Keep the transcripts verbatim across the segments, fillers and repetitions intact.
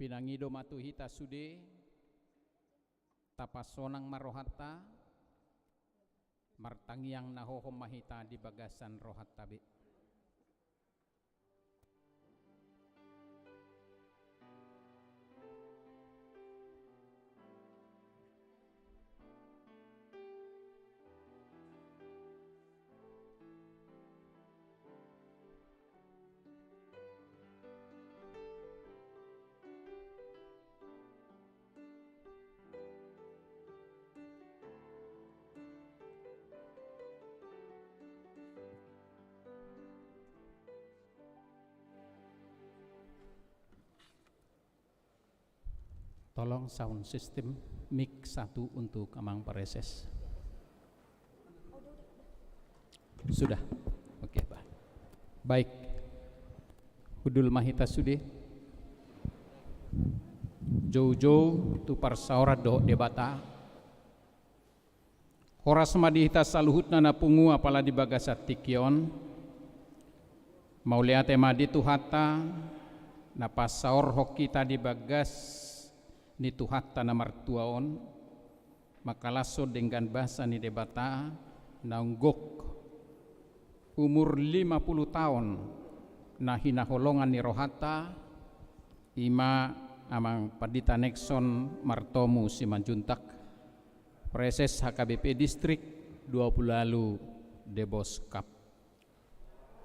Pinangido ma tu hita sude, tapasonang ma rohanta, martangiang na hohom ma hita di bagasan rohanta be. Tolong sound system, mic satu untuk Amang Praeses. Sudah? Oke, Pak. Baik. Hundul ma hita sude. Joujou tu parsaoran dohot Debata. Horas ma di hita saluhutna na pungu apala di bagasan tingki on. Mauliate ma di Tuhanta, na pasaorhon hita di bagas ni Tuhanta na martua on, mangkalashon denggan basa ni Debata, naung gok umur lima puluh taon, na hinaholongan ni rohanta, i ma Amang Pandita Nexon Martomu Simanjuntak, Praeses H K B P Distrik dua puluh ualu Deboskap.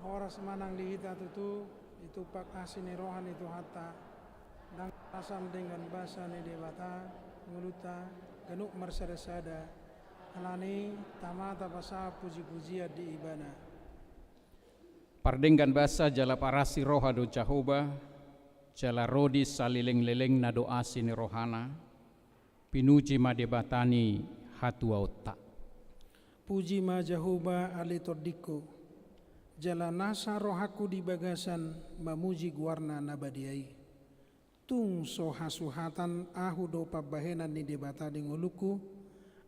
Horas ma nang di hita tutu, ditumpak asi ni roha ni Tuhanta, ndang asal denggan basa ni Debata, ngolunta, ganup marsada-sada, alani, tama tapasahat puji-pujian di Ibana. Pardenggan basa jala parasi roha do Jahowa, jala ro di saleleng-lelengna do asi ni rohana, pinuji ma Debata ni hatuaonta. Puji ma Jahowa ale tondingku, jala nasa rohangku di bagasan mamuji goarna na badia i. Tung so hasuhatan ahu do pambahenan ni Debata di ngolungku,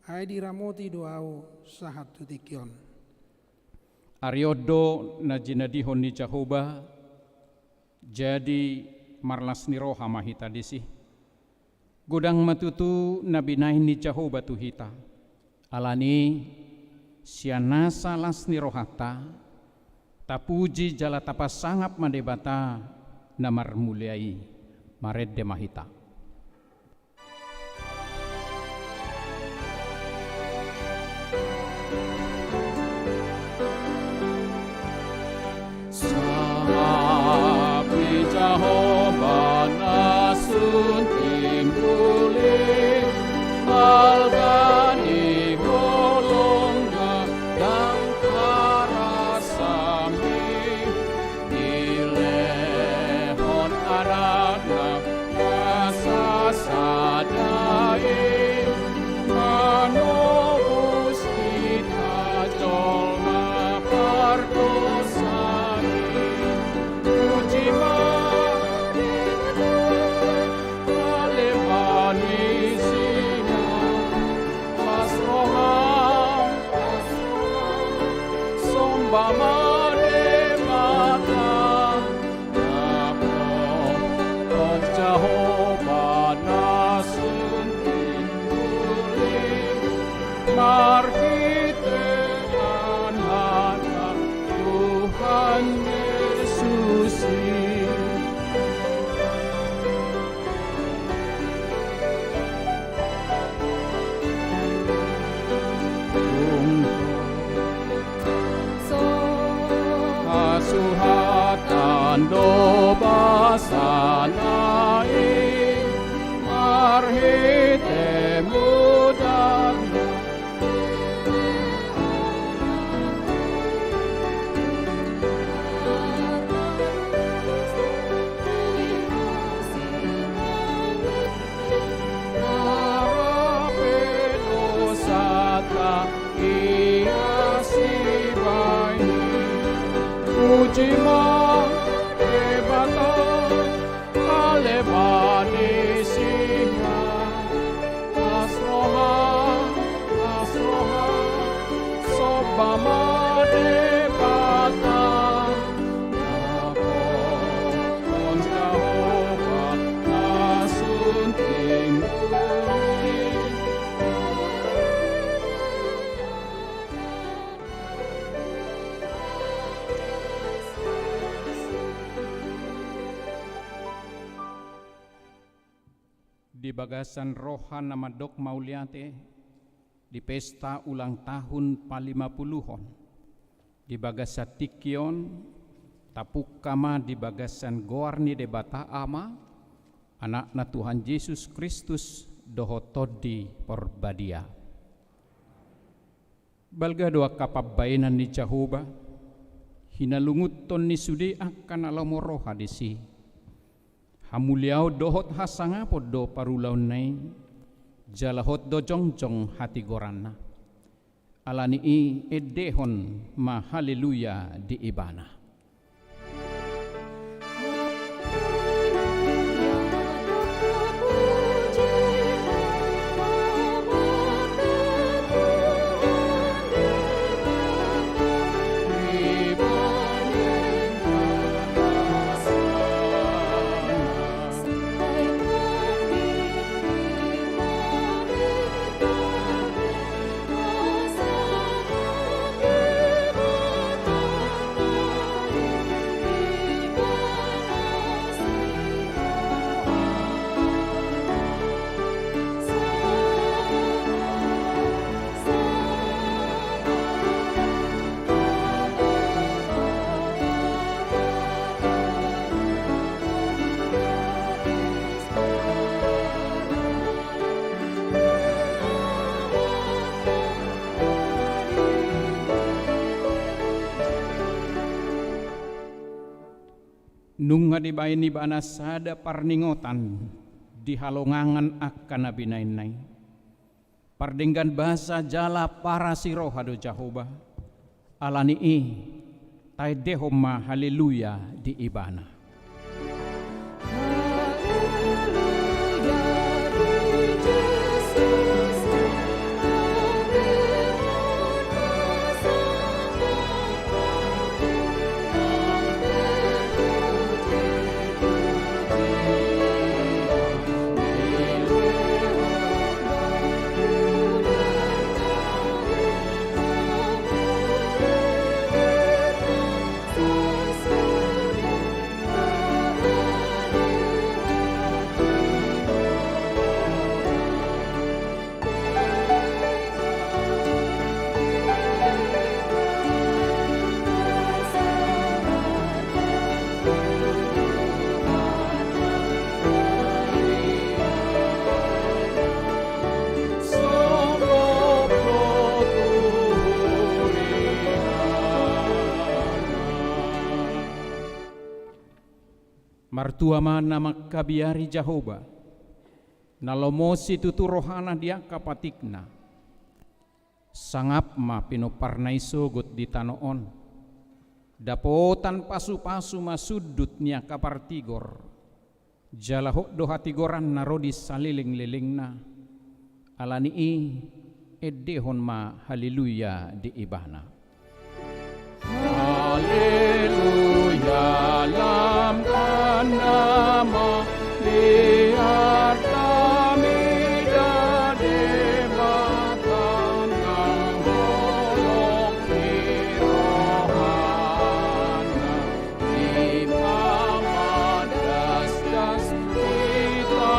ai diramoti do ahu sahat tu tingki on. Ari on do na jinadihon ni Jahowa, jadi marlas ni roha ma hita disi. Godang ma tutu na binahen ni Jahowa tu hita. Alani, sian nasa las ni rohanta, tapuji jala tapasangap ma Debata na marmulia i. Marende ma hita. Sangap ni Jahowa na sun timbul i, marga ni holongna ndang tarasami, dilehon anakna na sasada i, manobus hita jolma pardosa i. Puji ma Debata, ale bani si Las roham, somba ma Debata, na pola Jahowa na sun timbul i, marhite Anakna Tuhan Jesus i. Tung so hasuhatan do basana i, marhite mudar Puji ma Debata, ale bani singa. Di bagasan roha na mandok mauliate di pesta ulang tahun palimapuluhon, di bagasan tingki on, tapungka ma di bagasan goar ni Debata Ama, Anakna Tuhan Jesus Kristus, dohot Tondi Porbadia. Balga do angka pambahenan ni Jahowa, hinalungunhon ni sude angka na lomo roha disi. Hamuliaon dohot hasangapon do parulaonna i, jala hot do jongjong hatigoranna. Ala ni i endehon ma haleluya di Ibana. Nunga dibaen Ibana sada parningotan di halongangan angka na binaenna i. Pardenggan basa jala parasiroha do Jahowa. Ala ni i, taendehon ma haleluya di Ibana. Martua ma na mangkabiari Jahowa, na lomo situtu rohana di angka patikna. Sangap ma pinomparna i sogot di tano on. Dapotan pasupasu ma sundut ni angka partigor. Jala hot do hatigoranna ro di salelenglelengna. Ala ni i, endehon ma haleluya di Ibana. Haleluya, lam tanda ma di Artamida, Debata na holong di rohana, dipamandasdas hita.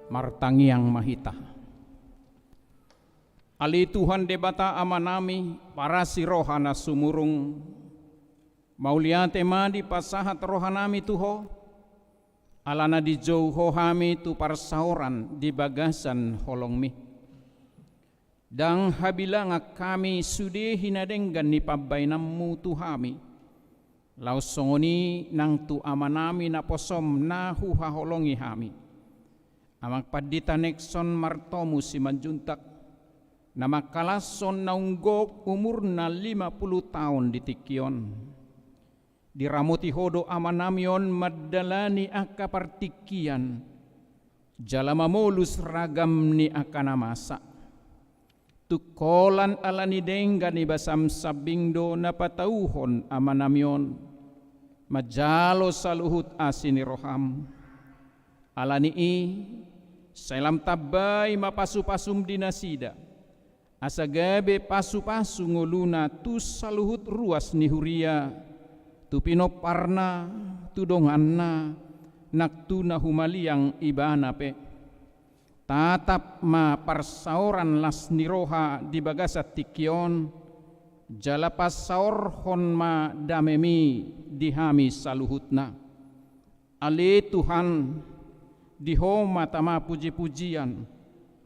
Martangiang ma hita. Ale Tuhan Debata Amanami, parasi roha na sumurung, mauliate ma dipasahat rohanami tu Ho, alana dijou Ho hami tu parsaoran di bagasan holongMi. Ndang habilangan hami sude hinadenggan ni pambahenanMu tu hami, laos songon i nang tu amanami naposoM na huhaholongi hami, Amang Pandita Nexon Martomu Simanjuntak, na mangkalashon naung gok umurna lima pulu taon di tingki on. Diramoti Ho do amanami on mandalani angka partingkian, jala mamolus ragam ni angka na masa. Tung holan ala ni denggan ni basam sambing do na patauhon amanami on manjalo saluhut asi ni roham. Ala ni i, sai lam tambai ma pasupasum di nasida, asa gabe pasupasu ngoluna tu saluhut ruas ni huria, tu pinomparna, tu donganna, nang tu na humaliang ibana pe. Tatap ma parsaoran las ni roha di bagasan tingki on, jala pasaorhon ma damemi di hami saluhutna. Ale Tuhan, di Ho ma tama pujipujian,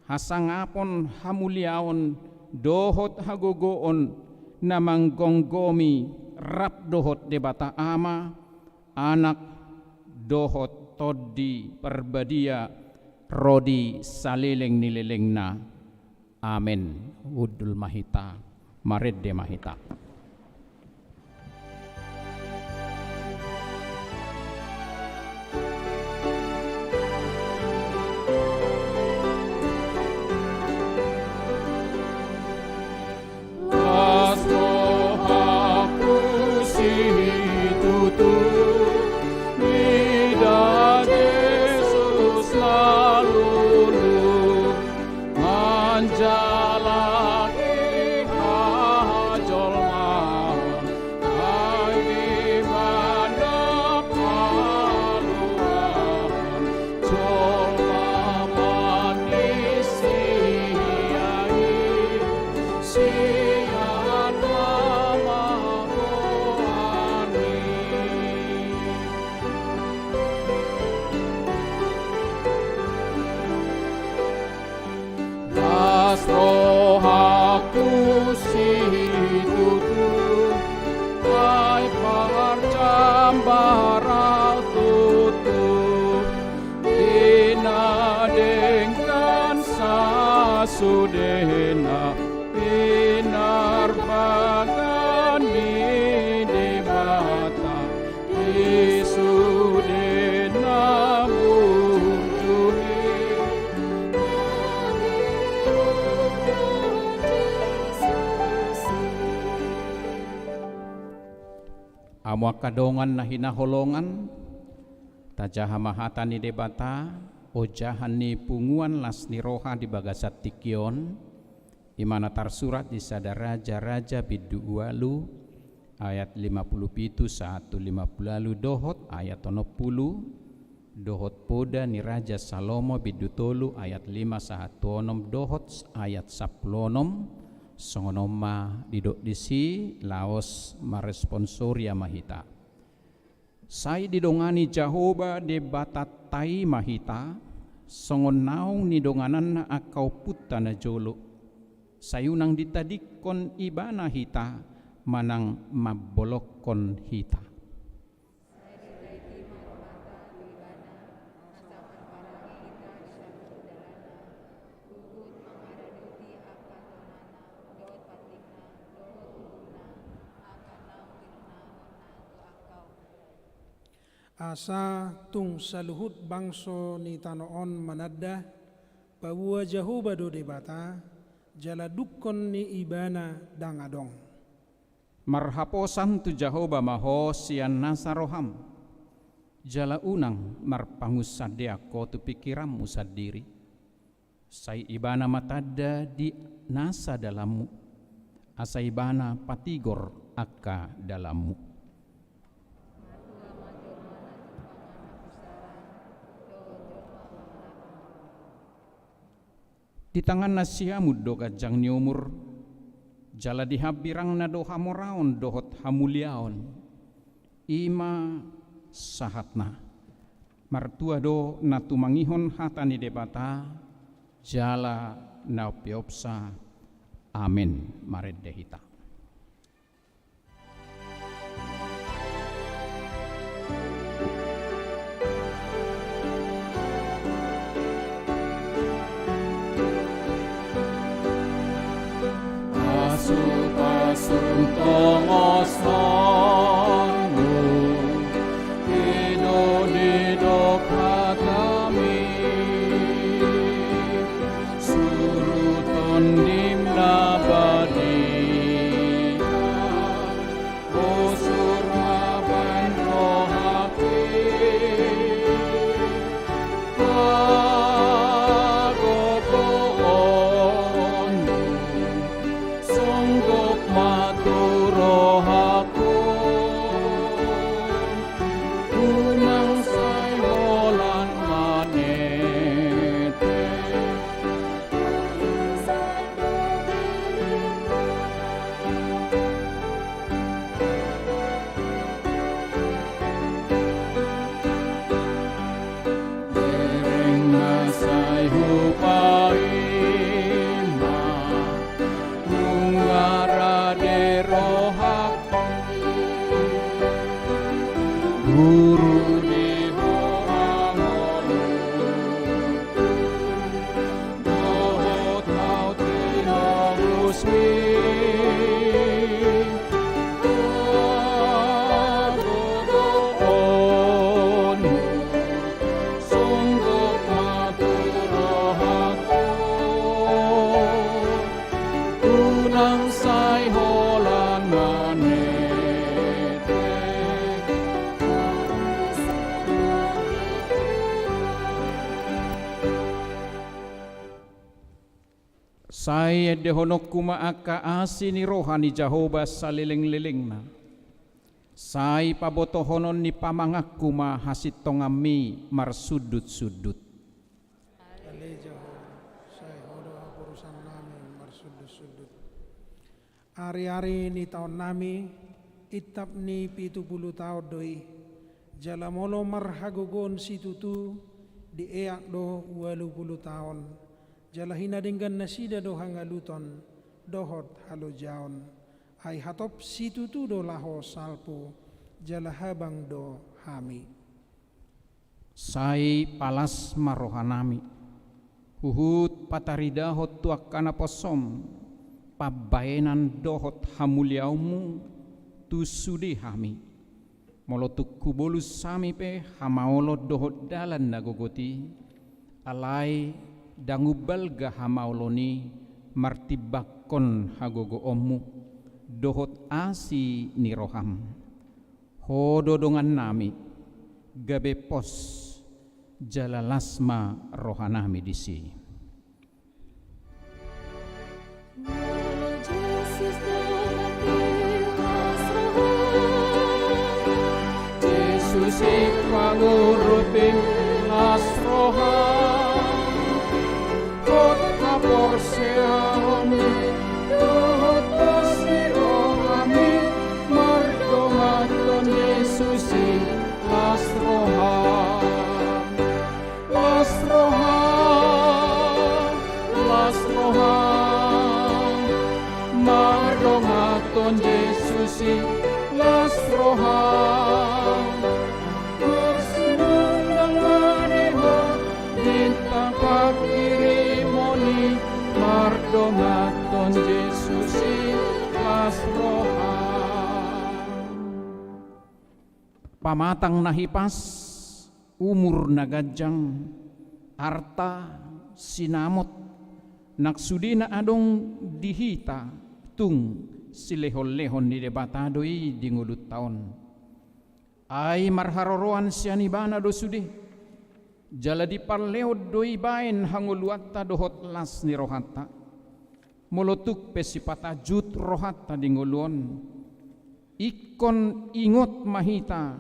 hasangapon, hamuliaon dohot hagogoon na manggomgomi rap dohot Debata Ama, Anak, dohot Tondi Parbadia, ro di saleleng ni lelengna. Amen. Hundul ma hita, marende ma hita. Las rohangku situtu, mida Jesus na lulu manjalaki hajolmaon, ai di mana paluahon jolma manisia i, sian na magoan i. Las rohangku situtu, ai parjambar au tutu, di na denggan sasudena, pinarbagan ni Debata, di sude na burju i. Hamu angka dongan na hinaholongan, tajaha ma hata ni Debata, ojahan ni punguan las ni roha di bagasan tingki on, i ma na tarsurat di Sada Raja-raja bindu ualu ayat lima pulu pitu sahat tu lima pulu ualu dohot ayat onom pulu, dohot Poda ni Raja Salomo bindu tolu ayat lima sahat tu onom dohot ayat sampulu onom, songon on ma didok disi, laos marresponsoria ma hita. Sai didongani Jahowa Debatanta i ma hita, songon naung nidongananna angka ompunta najolo. Sai unang ditadingkon ibana hita, manang mambolongkon hita. Sai ditaiti ma rohanta tu ibana, asa marparange hita di saluhut dalanna, huhut mangaradoti angka tonana, dohot pantingna, dohot uhumna, angka naung tinonahonna tu angka ompunta i. Asa tung saluhut bangso ni tano on mananda, paboa Jahowa do Debata, jala dungkon ni ibana ndang adong. Marhaposan tu Jahowa ma ho sian nasa roham, jala unang marpangunsandean ho tu pingkiranmu sandiri. Sai ibana ma tanda di nasa dalanmu, asa ibana patigor angka dalanmu. Di tanganna siamun do ganjang ni umur, jala di hambirangna do hamoraon dohot hamuliaon. I ma sahatna. Martua do na tumangihon hata ni Debata, jala na umpeopsa. Amen. Marende hita. Pasupasu tongosonmu Holan manete. Sai endehononku ma angka asi ni roha ni Jahowa salelenglelengna. Sai pabotohonon ni pamanganku ma hasintonganmi marsundutsundut. Ale Jahowa, sai Ho do haporusannami marsundutsundut. Ariari ni taonnami, intap ni pitu pulu taon do i, jala molo marhagogoon situtu, dieak do ualu pulu taon, jala hinadenggan nasida do hangaluton dohot halojaon. Ai hatop situtu do laho salpu, jala habang do hami. Sai palas ma rohanami, huhut pataridahon tu angka naposom pambahenan dohot hamuliaonmu tu sude hami. Molo tung hubolus hami pe hamaolon dohot dalan na gogot i, alai ndang umbalga hamaolon i martimbangkon hagogoonmu dohot asi ni roham. Ho do dongannami, gabe pos jala las ma rohanami disi. Molo Jesus donganmi las roha, Jesus i pangurupi las roha, hot haporseaonmi dohot pos ni rohami, mardonganhon Jesus i las roha. Las roha, las roha, mardonganhon Jesus i las roha. Marsinondang ma di Ho bintang panghirimon i, mardonganhon Jesus i las roha. Pamatang na hipas, umur na ganjang, arta, sinamot, nang sudena adong di hita, tung silehonlehon ni Debata do i di ngolunta on. Ai marharoroan sian Ibana do sude, jala diparlehon do i baen hangoluanta dohot las ni rohanta. Molo tung pe sipatajut rohanta di ngolu on, ingkon ingot ma hita,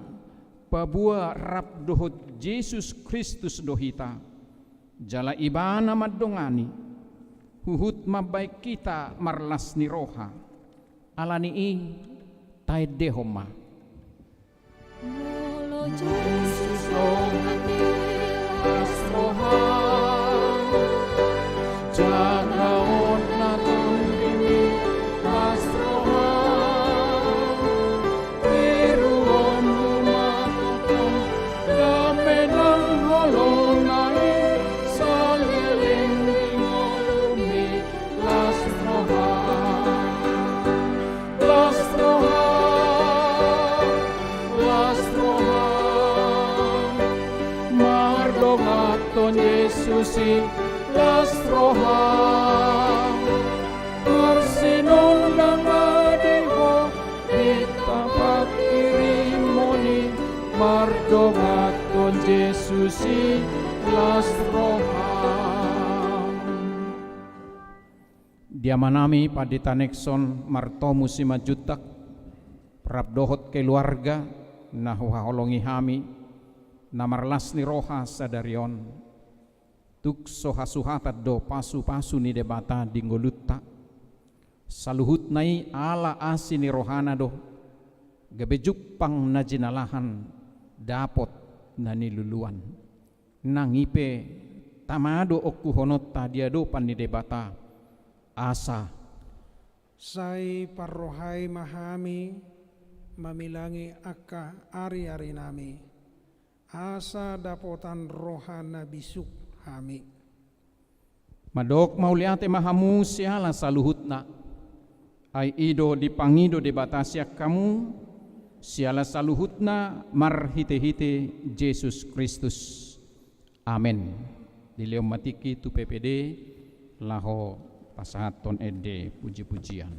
paboa rap dohot Jesus Kristus do hita, jala Ibana mandongani, huhut mambaen hita marlas ni roha. Ala ni i, taendehon ma. Molo Jesus donganmi las roha, jagaon na tondimi las roha, tiruonmu ma tongtong dame nang holongna i saleleng ni ngolumi. Las roha, las roha, las roha, mardonganhon Jesus i las roha. Marsinondang ma di Ho bintang panghirimon i, mardonganhon Jesus i las roha. Di amanami Pandita Nexon Martomu Simanjuntak, rap dohot keluarga na huhaholongi hami, na marlas ni roha sadari on, tung so hasuhatan do pasupasu ni Debata di ngolunta. Saluhutna i ala asi ni rohana do, gabe jumpang na jinalahan dapot na niluluan. Nang i pe tama do ongkuhononta di adopan ni Debata, asa sai parrohai ma hami mamilangi angka ariarinami, asa dapotan roha na bisuk hami. Mandok mauliate ma hamu siala saluhutna, ai i do dipangido Debata sian hamu, siala saluhutna marhitehite Jesus Kristus. Amen. Dilehon ma tingki tu P P D, laho pasahathon ende pujipujian.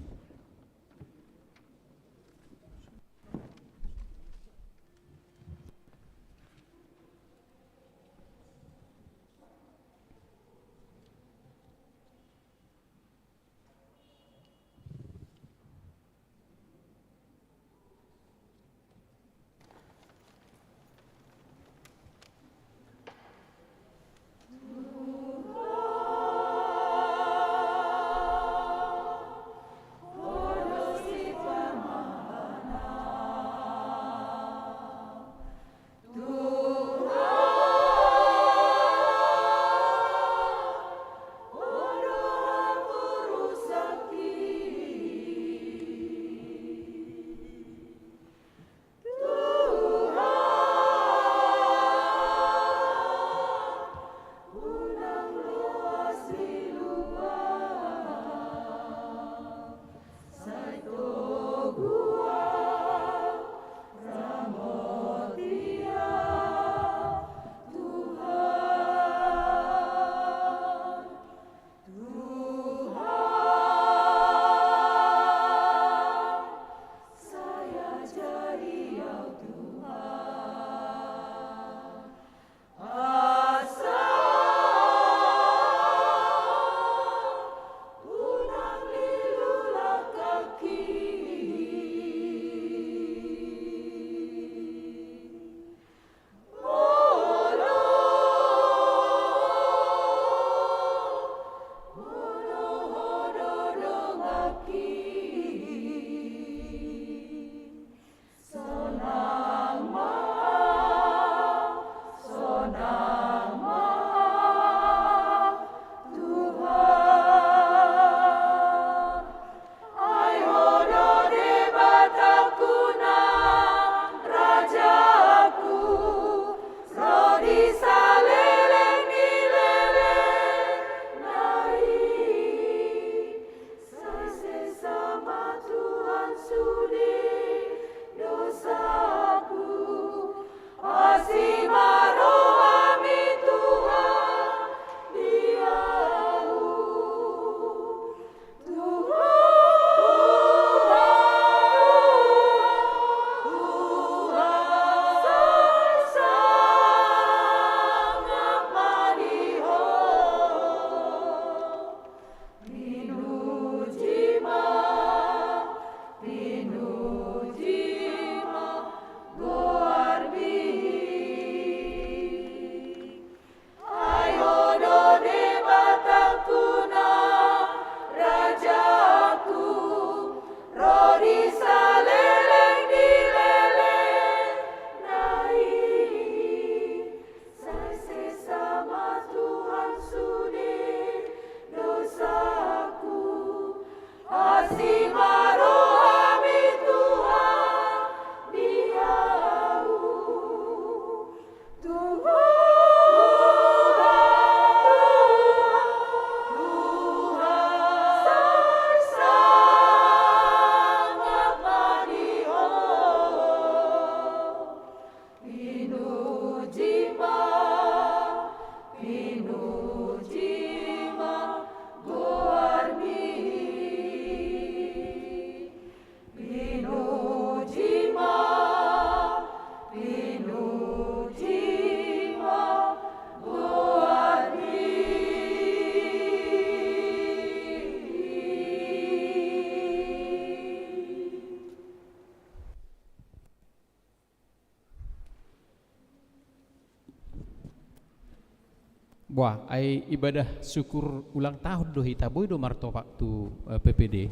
Buah, ai ibadah syukur ulang tahun do hita, boi do martopak tu, eh, P P D.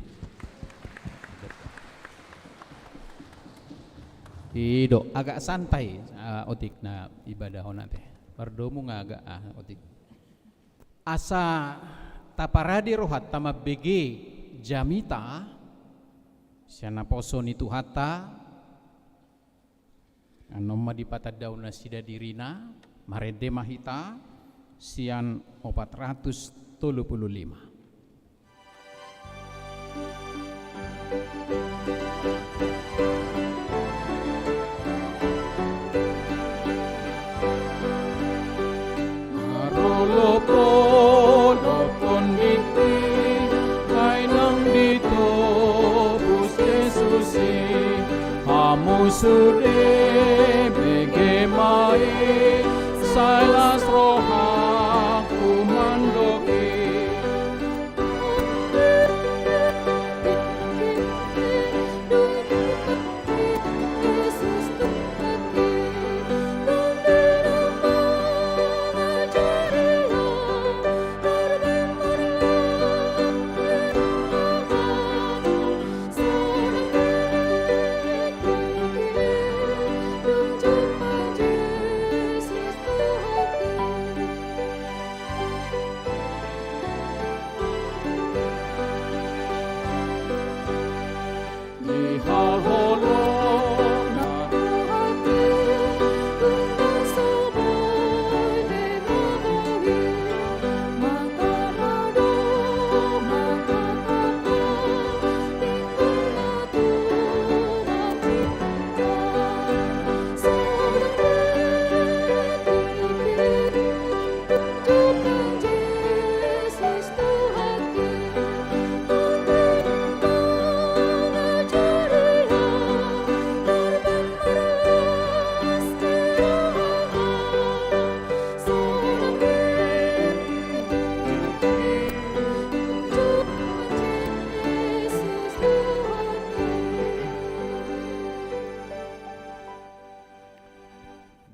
I do, agak santai, ah, otik na ibadah on ate. Mardomu nga agak, ah, otik. Asa taparade rohanta mambege jamita, sian naposo ni Tuhanta, annon ma dipatandahon nasida dirina, marende ma hita, sian opat ratus tolu pulu lima. Marolopolopon diti, ai naung ditobus Jesus i, hamu sude bege ma i, sai las rohangku mandok i.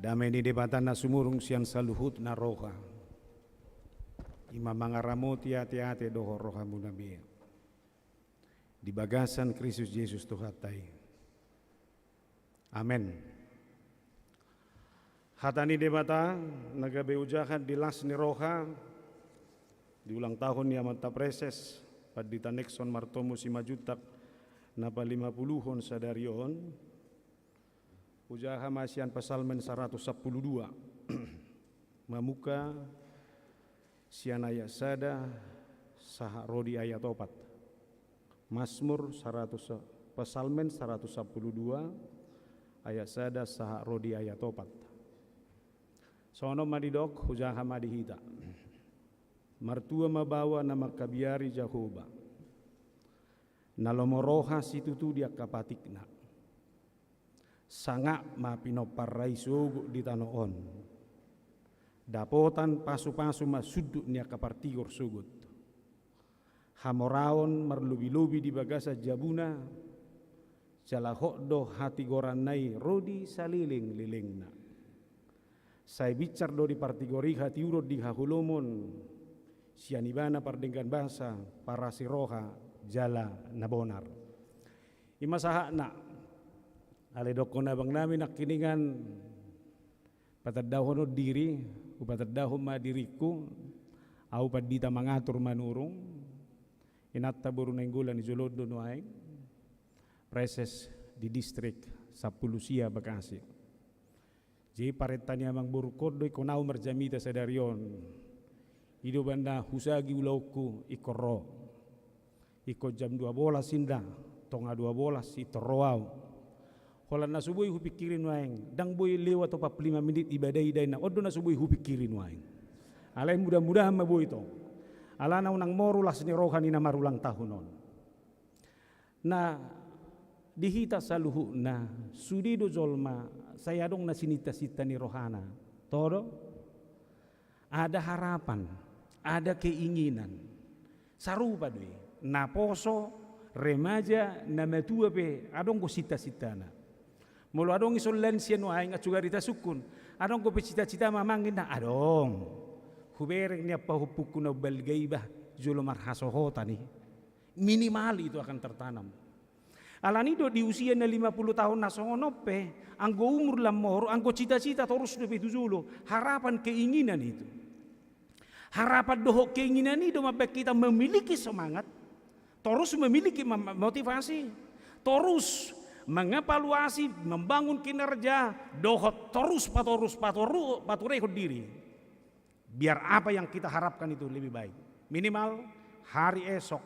Dame ni Debata na sumurung sian saluhutna roha, i ma mangaramoti ateate dohot rohamuna be, di bagasan Kristus Jesus Tuhanta i. Amen. Hata ni Debata na gabe ojahan di las ni roha, di ulang tahun ni amanta praeses, Pandita Nexon Martomo Simanjuntak, na palimapuluhon sadari on, hujaha ma sian Psalmen saratus sampulu dua. Mamungka sian ayat sada sahat ro di ayat opat. Mazmur saratus, Psalmen saratus sampulu dua, ayat sada sahat ro di ayat opat. Songon on ma didok, hujaha ma di hita. Martua ma baoa na mangkabiari Jahowa. Na lomo roha situtu di angka patikna. Sangap ma pinompar na i sogot di tano on. Dapotan pasupasu ma sundut ni angka partigor sogot. Hamoraon marlobilobi di bagasan jabuna, jala hot do hatigoranna i ro di salelenglelengna. Sai binsar do di partigor i hatiuron di haholomon, sian ibana pardenggan basa, parasi roha, jala na bonar. I ma sahatna, alai dokkon abang nami nangkiningan, patandahon on diri, hupatandahon ma diringku, au Pandita Mangatur Manurung, inanta boru Nainggolan i jolo on do nuaeng, praeses di distrik sampulu sia Bekasi. Jadi parenta ni amang borungkon do ingkon au marjamita sadari on. I do umbahen na husagi ulaonku ingkon ro. Ingkon jam dua bolas inda, tonga dua bolas, ingkon ro au. Holan na so boi hupingkiri nuaeng, ndang boi lewat opat pulu lima menit ibadah i da inna, on do na so boi hupingkiri nuaeng. Alai mudah-mudahan ma boi tong. Alana unang moru las ni roha ni na marulang tahun on. Na di hita saluhutna, sude do jolma, sai adong na sinintasinta ni rohana. Toho do? Ada harapan, ada keinginan. Sarupa do i. Naposo, remaja, na matua pe, adong do sintasintana. Molo adong ison lansia nuaeng, ahu sugari tasungkun. Adong dope cita-cita mamang inna, adong. Hubereng nian pahompungku na umbalga iba jolo marhasohotan i. Minimal itu akan tertanam. Alani do di usia na lima puluh tahun na songon on pe, anggo umur lam moru, anggo cita-cita torus dope tu jolo, harapan keinginan itu. Harapan dohot keinginan i do mambaen hita memiliki semangat, torus memiliki mem-, motivasi, torus mengevaluasi, membangun kinerja, dohot torus patorus patoru-, paturehon diri. Biar apa yang kita harapkan itu lebih baik. Minimal hari esok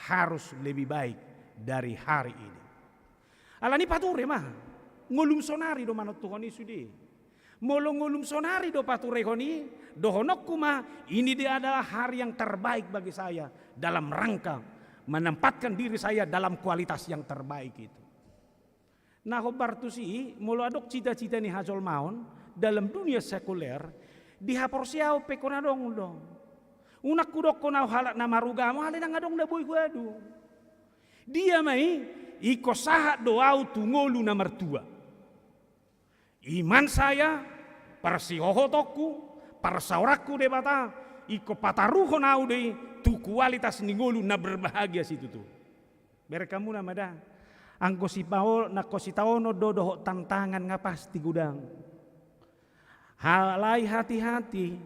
harus lebih baik dari hari ini. Alani pature ma, ngolum sonari do manontuhon i sude. Molo ngolum sonari do paturehon i, dohononku ma, ini dia adalah hari yang terbaik bagi saya dalam rangka menempatkan diri saya dalam kualitas yang terbaik itu. Na hombar tusi, molo adong cita-cita ni hajolmaon dalam dunia sekuler, di haporseaon pe ingkon adong do. Unang hudokkon au halak na marugamo, alai ndang adong na boi huadu. Dia ma i, ingkon sahat do au tu ngolu na martua. Iman saya, parsihohotonku, parsaoranku Debata, ingkon pataruhon au do i tu kualitas ni ngolu na berbahagia situtu. Bereng hamu na mada, anggo sipao-, nangko sitaonon do dohot tantangan nga pasti godang. Alai hati-hati,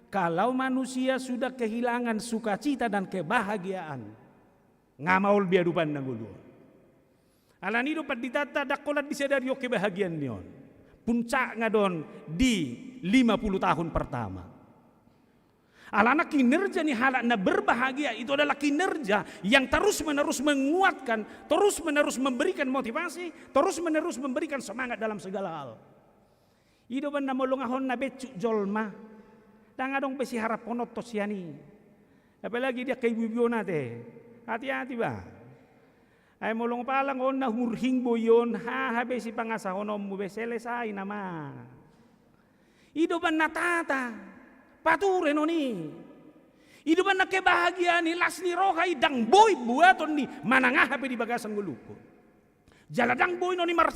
kalau manusia sudah kehilangan sukacita dan kebahagiaan, nga maol be adopanna ngolu on. Alani do panditanta ndang holan disadari on kebahagiaan ni on. Puncakna do on di lima puluh tahun pertama. Alana kinerja ni halak na berbahagia itu adalah kinerja yang terus-menerus menguatkan, terus-menerus memberikan motivasi, terus-menerus memberikan semangat dalam segala hal. I do umbahen na molo nga hona bensuk jolma, ndang adong be siharaphononta sian i. Apalagi di angka ibu-ibu on ate. Hati-hati ba. Ai molo nga pala nga hona murhing boi on, aha be sipangasahononmu be, selesai nama. I do umbahen na tata, pature non i. I do umbahen na kebahagiaan i, las ni roha i, ndang boi buaton ni manang aha pe di bagasan ngolungku. Jala ndang boi non i mar-,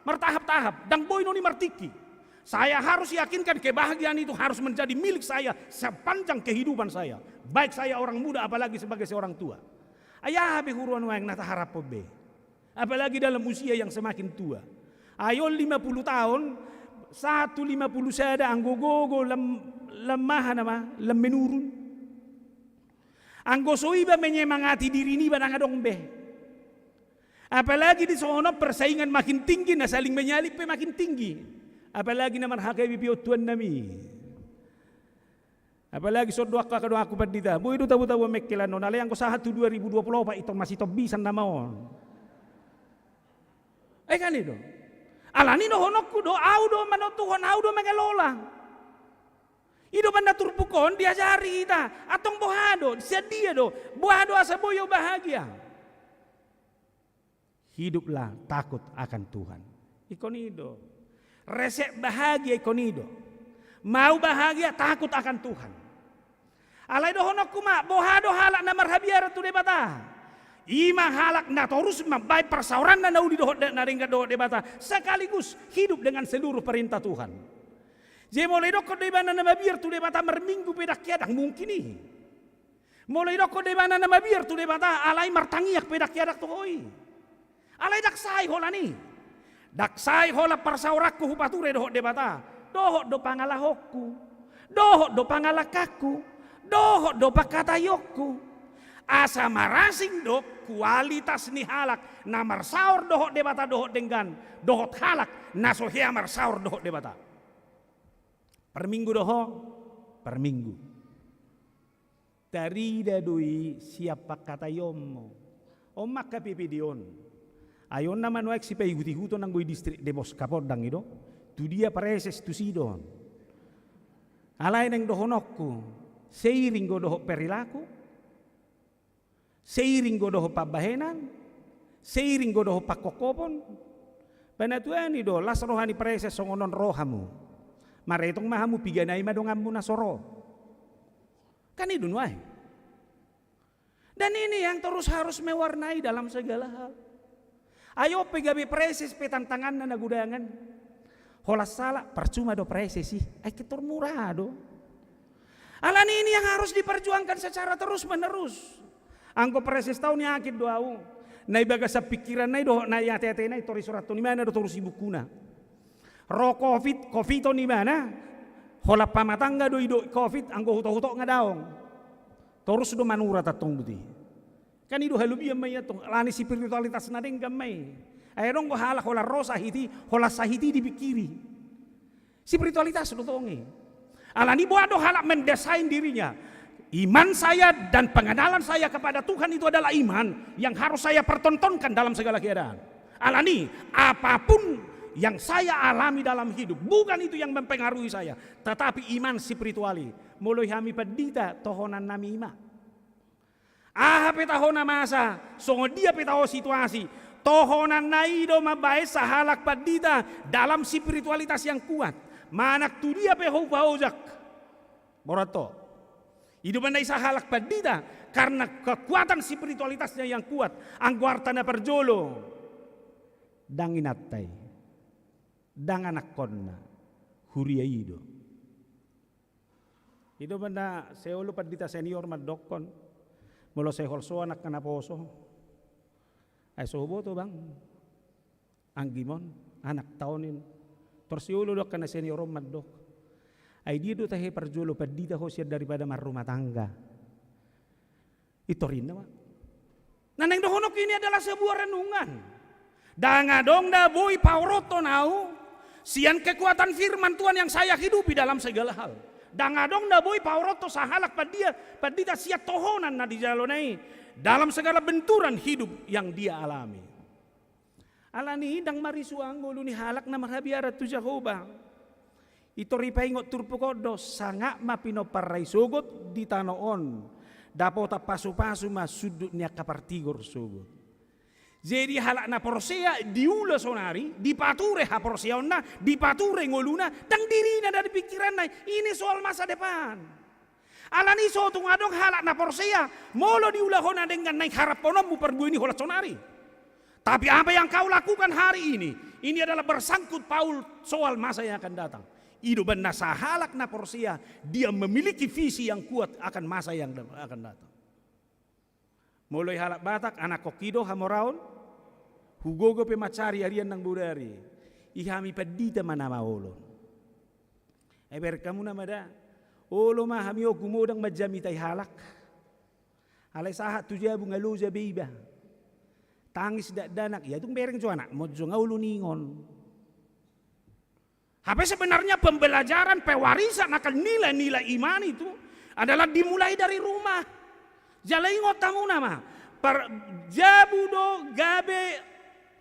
martahap-tahap, ndang boi non i martingki. Saya harus yakinkan kebahagiaan itu harus menjadi milik saya sepanjang kehidupan saya. Baik saya orang muda apalagi sebagai seorang tua. Ai aha be huroha nuaeng na taharaphon be. Apalagi dalam usia yang semakin tua. Ai on lima puluh taon, sahat tu lima puluh sada anggo gogo lam-, lam aha nama, lam menurun. Anggo so iba menyemangati diri niba ndang adong be. Apalagi di songon on persaingan makin tinggi, na saling menyalip pe makin tinggi. Apalagi na marhaha gabe pe on tuan nami. Apalagi songon do angka donganku pandita, boi do tabo-tabo mengkelan on, alai anggo sahat tu dua ribu dua puluh opat intong masih tong bisa nama on. Eh kan i do. Alani dohononku do, au do manontuhon, au do mengelola. I do umbahen na turpuk on diajari hita, antong boha do, sian dia do, boha do asa boi au bahagia. Hiduplah takut akan Tuhan. Ingkon i do. Resep bahagia ingkon i do. Mau bahagia, takut akan Tuhan. Alai dohononku ma, boha do halak na marhabiaran tu Debata. I ma halak na torus mambaen parsaoranna na uli dohot de-, na denggan dohot Debata. Sekaligus hidup dengan seluruh perintah Tuhan. Jadi molo idokkon do ibana na mabiar tu Debata marminggu pe ndang hea, ndang mungkin i. Molo idokkon do ibana na mabiar tu Debata, alai martangiang pe ndang hea, ndang toho i. Alai ndang sae holan i. Ndang sae holan parsaoranku hupature dohot Debata. Dohot do pangalahonku. Dohot do pangalangkanku. Dohot do pangkataionku. Asa marasing do kualitas ni halak na marsaor dohot Debata dohot denggan. Dohot halak na so hea marsaor dohot Debata. Parminggu do ho? Parminggu. Tarida do i sian pangkataionmu. On ma angka P P D on. Ai on nama nuaeng sipaigut-iguton anggo i distrik Depok Kapondang i do. Tu dia praeses tusi do on. Alai naeng dohononku, seiring do dohot perilaku, seiring do dohot pambahenan, seiring do dohot pangkophopon. Panatuan i do, las roha ni praeses songon on rohamu. Maretong ma hamu piga nai ma donganmu na so ro. Kan i do nuaeng. Dan ini yang terus harus mewarnai dalam segala hal. Ai on pe gabe praeses pe tantanganna na godangan. Holan sala, parcuma do praeses i. Ai ketor mura do. Alani ini yang harus diperjuangkan secara terus-menerus. Anggo praeses tau ni akhir do au, na di bagasan pingkiranna i dohot na di ateatena i, tor isurathon ibana do torus di bukuna. Ro covid, covid on ibana, holan pamatangga do i dohot covid, anggo hutohuto nga daong. Torus do manurat antong buti. Kan i do halobian ma i antong, alani spiritualitas na denggan ma i. Ai adong do halak holan ro sahit i, holan sahit i dipingkiri. Spiritualitas do tong i. Alani boha do halak mendesain dirinya. Iman saya dan pengenalan saya kepada Tuhan itu adalah iman yang harus saya pertontonkan dalam segala keadaan. Alani, apapun yang saya alami dalam hidup, bukan itu yang mempengaruhi saya, tetapi iman spirituali. Molo i hami pandita, tohonan nami i ma. Aha pe taho na masa, songon dia pe taho situasi, tohonanna i do mambahen sahalak pandita dalam spiritualitas yang kuat. Manang tu dia pe ho paojak. Borat do. I do umbahen na i sahalak pandita, karena kekuatan spiritualitasnya yang kuat. Anggo arta na parjolo, ndang inanta i, ndang anakkonna, huria i do. I do umbahen na sai olo pandita senior mandokkon, molo sai holsoan angka naposo, ai so huboto bang, anggimon, anakta on in. Tor sai olo do angka na senior on mandok, ai dia do tahe parjolo pandita ho sian daripada marrumah tangga? Pintor inna ma. Na naeng dohononku, ini adalah sebuah renungan. Ndang adong na boi paorothon au sian kekuatan firman Tuhan yang saya hidupi dalam segala hal. Ndang adong na boi paorothon sahalak pandia, pandita sian tohonan na dijalona i dalam segala benturan hidup yang dia alami. Alani i ndang marisuang ngolu ni halak na marhabiaran tu Jahowa. Pintor ipaingot turpuk on do, sangap ma pinompar na isogot di tano on, dapotan pasupasu ma sundut ni angka partigor sogot. Jadi halak na porsea diula sonari, dipature haporseaonna, dipature ngoluna, ndang dirina na di pingkiranna, ini soal masa depan. Alani i so tung adong halak na porsea, molo diula ho na denggan naeng haraphononmu parbue ni holan sonari. Tapi apa yang kau lakukan hari ini, ini adalah bersangkut paut soal masa yang akan datang. I do umbahen na sahalak na porsea, dia memiliki visi yang kuat akan masa yang da-, akan datang. Molo i halak Batak, anakkon i do hamoraon, hugogo pe mansari arian nang bodari, i hami pandita ma na maolon. Ai bereng hamu nama da, olo ma hami on gumodang manjamitai halak. Alai sahat tu jabu nga loja be iba. Tangis dakdanak, ia tung bereng jo anakmon jo nga olo ningon. Hape sebenarnya pembelajaran pewarisan akan nilai-nilai iman itu adalah dimulai dari rumah. Jala ingot hamu nama, par-, jabu do gabe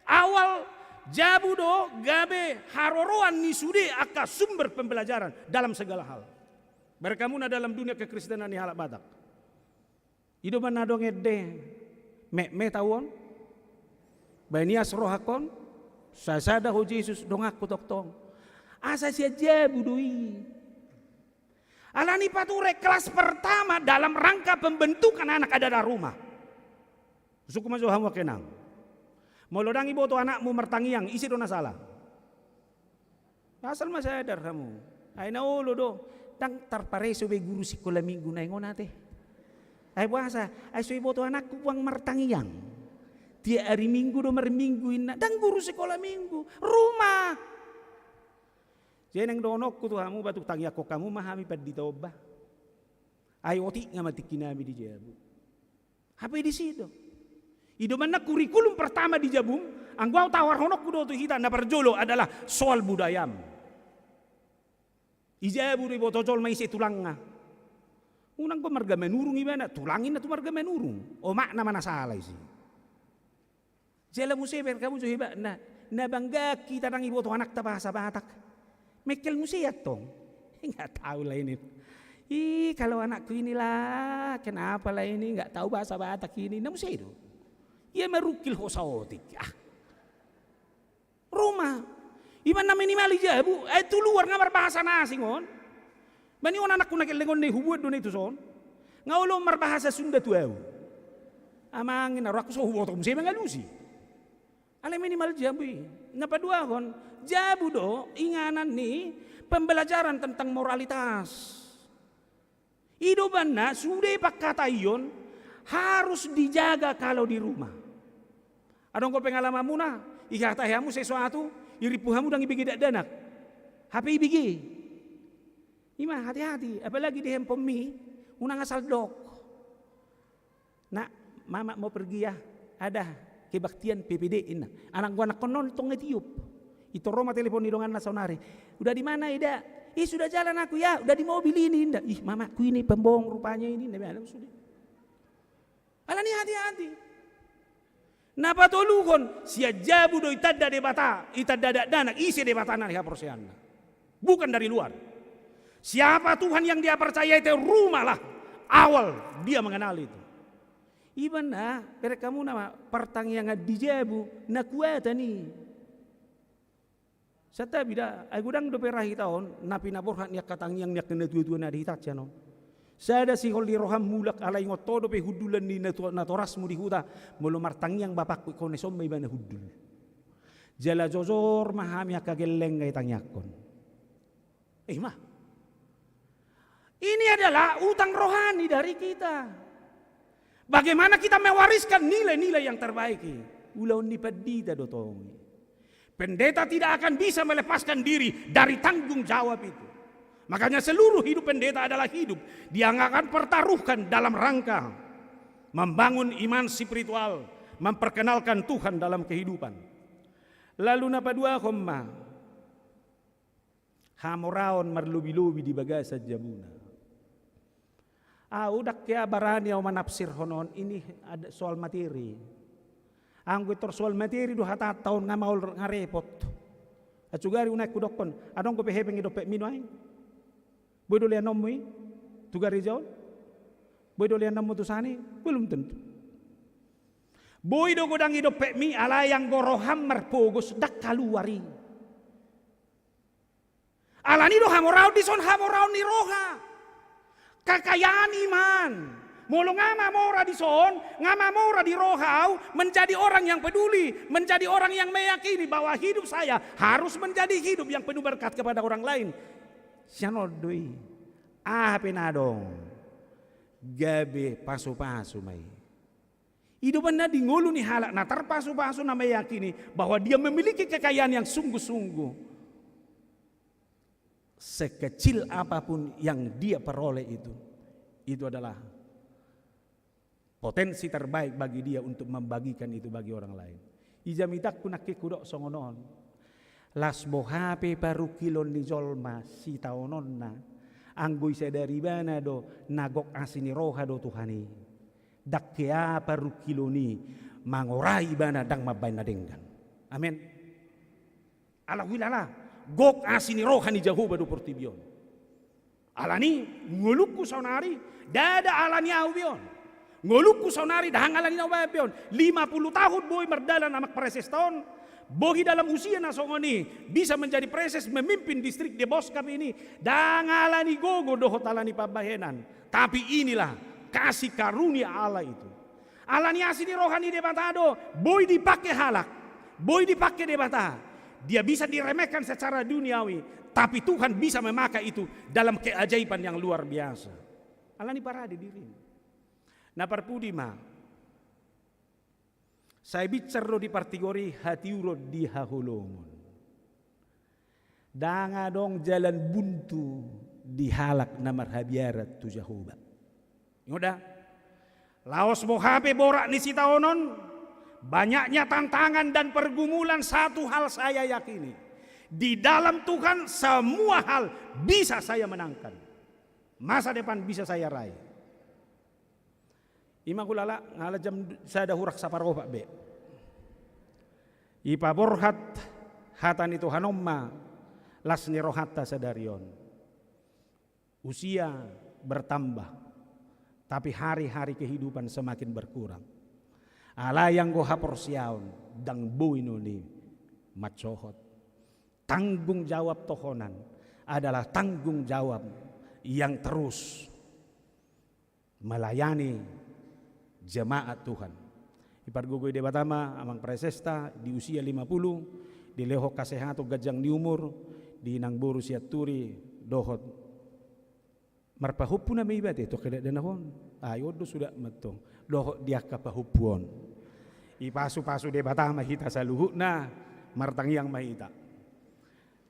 awal, jabu do gabe haroroan ni sude angka sumber pembelajaran dalam segala hal. Bereng hamu na dalam dunia kekristenan ni halak Batak. I do umbahen na adong ende, metmet au on, baen ias rohangkon, sasada ho Jesus donganku tongtong. Asa sian jabu do i. Alani pature kelas pertama dalam rangka pembentukan anak adalah rumah. Husungkun ma jo hamu angka inang. Molo ndang iboto anakmu martangiang, ise do na sala? Asal ma sadar hamu. Ai na olo do, ndang tarpareso be guru sikola minggu naeng on ate. Ai boasa, ai so iboto anakku puang martangiang. Tiap ari minggu do marminggu inna, ndang guru sikola minggu, rumah. Jadi naeng dohononku tu hamu, batuk tangiangkon hamu ma hami pandita on bah. Ai otik nga ma tingki nami di jabu. Hape disi do. I do umbahen na kurikulum pertama di jabum, anggo au tawarhononku do tu hita, na parjolo adalah soal budayam. I jabu do iboto jolma ise tulangna. Unang do marga Manurung ibana, tulang inna tu marga Manurung. Omakna ma na sala isi. Jala muse bereng hamu jo iba, na, na bangga hita ndang iboto anakta bahasa Batak. Mengkel muse antong. Nggak tahu lah ini. Ih, kalau anakku inilah, kenapa lah ini, nggak tahu bahasa Batak ini. Na muse do. Ia marungkil hosa otik. Ah. Rumah. Iba na minimal i jabu, ai tu luar nga marbahasa na asing on. Bani on anakku na gelleng on na i hubuat do na i tu son. Nga olo marbahasa Sunda tu au. Amang inna, rohangku so huboto muse mangalusi. Alai minimal jabu i. Na paduahon, jabu do inganan ni pembelajaran tentang moralitas. I do umbahen na sude pangkataion harus dijaga kalau di rumah. Adong do pengalamanmuna, ihatai hamu sesuatu, irimpu hamu ndang ibege dakdanak. Hape ibege. I ma, hati-hati, apalagi di handphonemi, unang asal dok. Nak, mama mau pergi ya, ada kebaktian P P D, inna. Anak gua, anak konon tong tiup. Ito ro ma telepon ni donganna saonari. Udah di mana, Ida? Ih, sudah jalan aku ya, udah di mobil ini, inna. Ih, mamaku ini pembohong rupanya ini, inna. Alani hati-hati. Na patoluhon, sian jabu do itanda Debata, itanda dakdanak, ise Debata na di haporseaonna. Bukan dari luar. Siapa Tuhan yang dia percaya, itu rumahlah awal dia mengenal itu. Iba na, berek hamu nama partangiangan di jabu, na kuatan i. Santabi da, ai godang dope ra hita on, na pinaborhat ni angka tangiang ni angka na tua-tua na di hita sian on. Sada sihol ni roham mulak, ala ingot ho dope hundulan ni natua-, natorasmu di huta, molo martangiang bapakku, ingkon dison ma ibana hundul. Jala jojor ma hami angka gelleng nga itangiangkon. Eh, ma. Ini adalah utang rohani dari kita. Bagaimana kita mewariskan nilai-nilai yang terbaik i? Ulaon ni pandita do tong i. Pendeta tidak akan bisa melepaskan diri dari tanggung jawab itu. Makanya seluruh hidup pendeta adalah hidup dia akan pertaruhkan dalam rangka membangun iman spiritual, memperkenalkan Tuhan dalam kehidupan. Lalu na paduahon ma, hamoraon marlobi-lobi di bagasan jabuna. Au ndang hea barani au manafsirhon on, ini ada soal materi. Anggo intor soal materi do hatanta on, nga maol nga repot. Atsugari unang hudokkon, adong dope hepeng i dompetmi nuaeng? Boi do leanonmu i tu gareja on? Boi do leanonmu tu sana i? Belum tentu. Boi do godang i dompetmi, alai anggo roham marpogos, ndang kaluar i. Alani do hamoraon dison, hamoraon ni roha. Kekayaan iman. Molo nga mamora dison, nga mamora di roha au, menjadi orang yang peduli, menjadi orang yang meyakini bahwa hidup saya harus menjadi hidup yang penuh berkat kepada orang lain. Sian on do i. Aha pe na adong, gabe pasu-pasu ma i. I do umbahen na di ngolu ni halak na tarpasu-pasu na meyakini bahwa dia memiliki kekayaan yang sungguh-sungguh. Sekecil apapun yang dia peroleh itu, itu adalah potensi terbaik bagi dia untuk membagikan itu bagi orang lain. I jamitangku nangkin hudok songon on. Las boha pe parungkilon ni jolma sitaononna, anggo i sadari ibana do na gok asi ni roha do Tuhan i, ndang hea parungkilon i mangorai ibana ndang mambahen na denggan. Amen. Ala huilala, gok asi ni roha ni Jahowa do portibi on. Alani ngolungku saonari, ndada alani au be on. Ngolungku saonari, ndang alani na umbahen be on. Lima puluh tahun boi mardalan amak presesta on, boi dalam usia na songon i bisa menjadi preses, memimpin distrik di Boskap ini, ndang alani gogo dohot alani pambahenan. Tapi inilah kasih karunia Allah itu. Alani asi ni roha ni Debata do, boi dipake halak, boi dipake Debata. Dia bisa diremehkan secara duniawi, tapi Tuhan bisa memakai itu dalam keajaiban yang luar biasa. Alani parade dirini. Na parpudi ma, sai binsar do di partigor i hatiuron di haholomon. Ndang adong jalan buntu di halak na marhabiaran tu Jahowa. Ingot da, laos boha pe borat ni sitaonon, banyaknya tantangan dan pergumulan, satu hal saya yakini, di dalam Tuhan semua hal bisa saya menangkan. Masa depan bisa saya raih. I ma hulala, nga ala jam sada hurang saparopat be. Ipaborhat hata ni Tuhan on ma las ni rohanta sadari on. Usia bertambah, tapi hari-hari kehidupan semakin berkurang. Alai anggo haporseaon ndang boi nuaeng i mansohot. Tanggung jawab tohonan adalah tanggung jawab yang terus melayani jemaat Tuhan. Ipargogoi Debata ma amang presesta di usia lima puluh, dilehon hasehaton, ganjang ni umur, di inang boru Sianturi dohot Marpahompu nama iba te, tong ke dakdanak on. Ai on do suda mantong. Dohot di angka pahompu on. Ipasupasu Debata ma hita saluhutna, martangiang ma hita.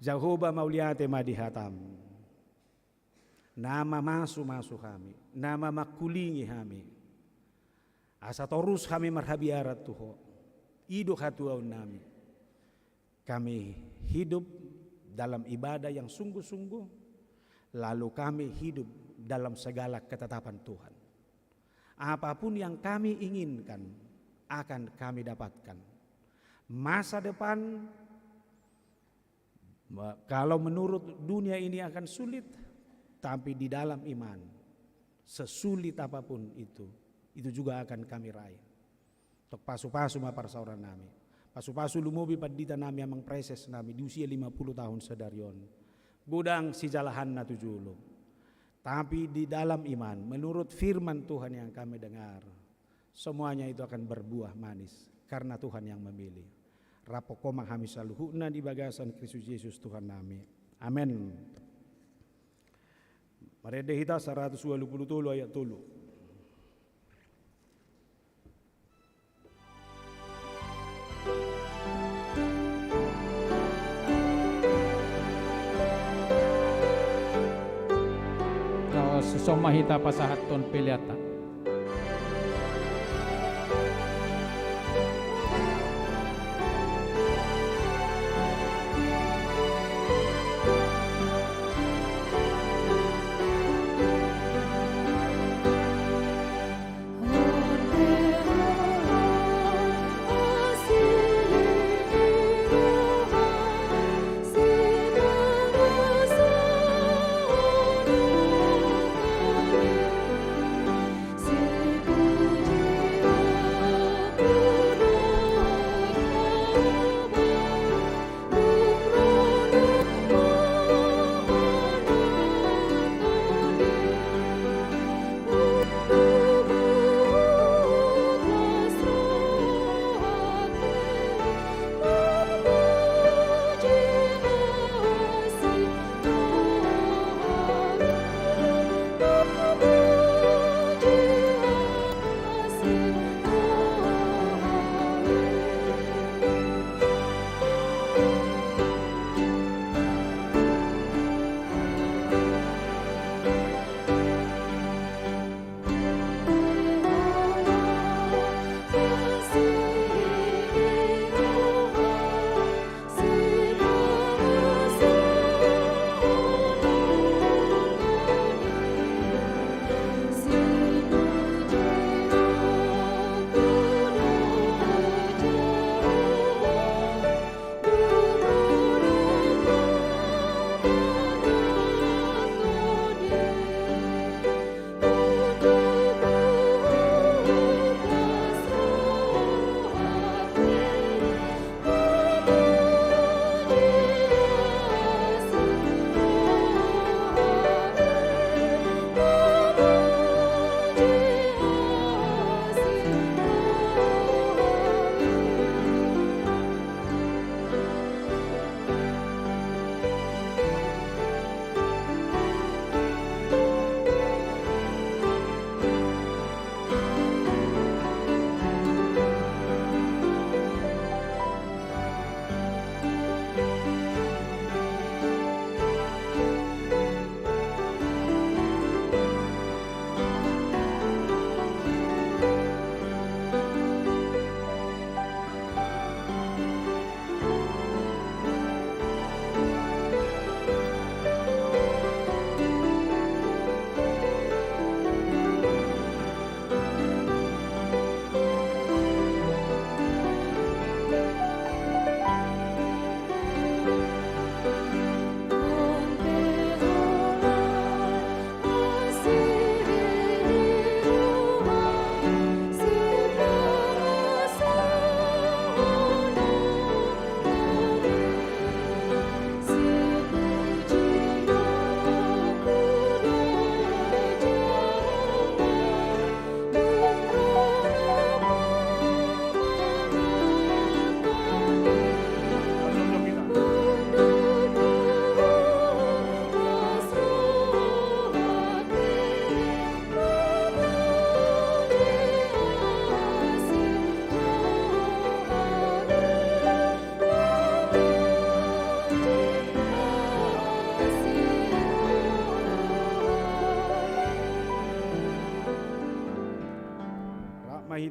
Jahowa, mauliate ma di hatam. Na mamasumasu hami, na mamangkulingi hami. Asa torus hami marhabiaran tu Ho. I do hatuaonnami. Kami hidup dalam ibadah yang sungguh-sungguh, lalu kami hidup dalam segala ketetapan Tuhan. Apapun yang kami inginkan, akan kami dapatkan. Masa depan, ma-, kalau menurut dunia ini akan sulit, tapi di dalam iman, sesulit apapun itu, itu juga akan kami raih. Tong pasupasu ma parsaorannami. Pasupasu lumobi panditanami, amang presesnami di usia lima puluh tahun sadari on. Godang sijalahanna tu jolo. Tapi di dalam iman, menurut firman Tuhan yang kami dengar, semuanya itu akan berbuah manis karena Tuhan yang memilih. Rap Ho ma hami saluhutna di bagasan Kristus Jesus Tuhannami. Amen. Marende hita saratus ualu pulu tolu ayat tolu. Laos, suson ma hita pasahathon peleanta.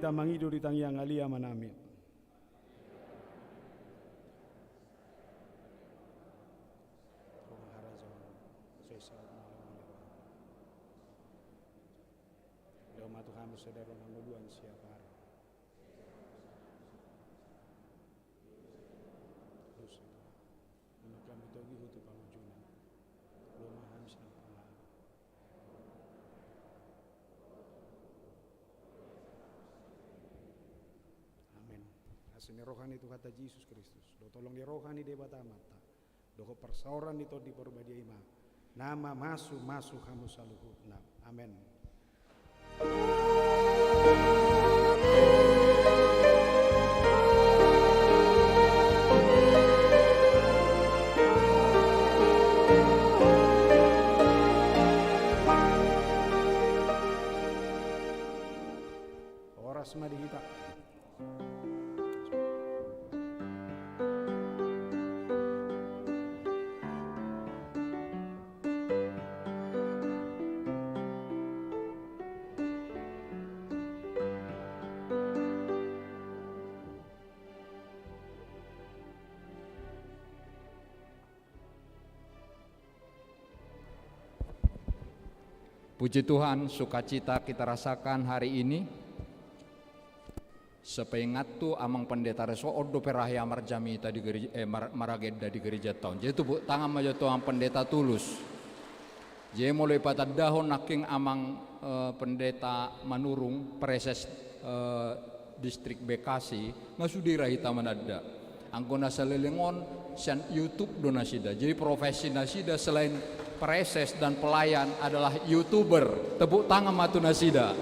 Hita mangido di tangiang ni Ama nami. Dao ma tu hamu sadari on hangoluan siapari. Dos i Tuhan. Unang hami togihon tu pangunjunan. Loas ma hami sian pangago. Amen. Asi ni roha ni Tuhanta Jesus Kristus, dohot holong ni roha ni Debata Amanta, dohot parsaoran ni Tondi Parbadia i ma na mamasumasu hamu saluhutna. Amen. Horas ma di hita. Puji Tuhan, sukacita kita rasakan hari ini. Sepinganhu, Amang Pendeta Reso, on dope ra hea marjamita di gere-, eh, mar-, maragenda di gerejanta on. Jadi tepuk tangan ma jo tu Amang Pendeta Tulus. Jadi molo ipatandahon nangkin Amang, eh, Pendeta Manurung, Praeses, eh, Distrik Bekasi, nga sude ra hita mananda. Anggo na saleleng on, sian YouTube do nasida. Jadi profesi nasida selain praeses dan pelayan adalah YouTuber. Tepuk tangan ma tu nasida.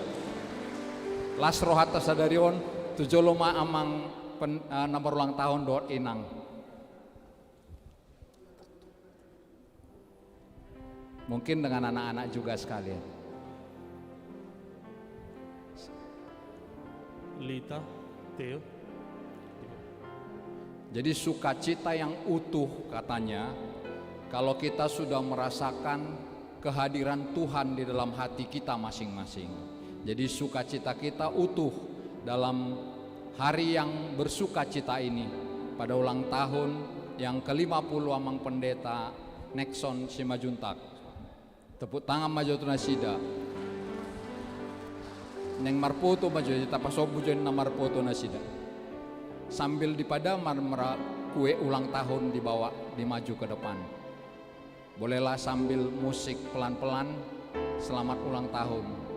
Las rohanta sadari on, tu jolo ma Amang pen-, eh, na marulang tahun dohot Inang. Mungkin dengan anak-anak juga sekalian. Lita, Theo. Jadi sukacita yang utuh katanya, kalau kita sudah merasakan kehadiran Tuhan di dalam hati kita masing-masing. Jadi sukacita kita utuh dalam hari yang bersukacita ini, pada ulang tahun yang kelima puluh Amang Pendeta Nexon Simanjuntak. Tepuk tangan ma jo tu nasida. Naeng marfoto ma jo, tapasombu jo na marfoto nasida. Sambil dipadamar mara kue ulang tahun dibawa, dimaju ke depan. Bolehlah sambil musik pelan-pelan, selamat ulang tahun.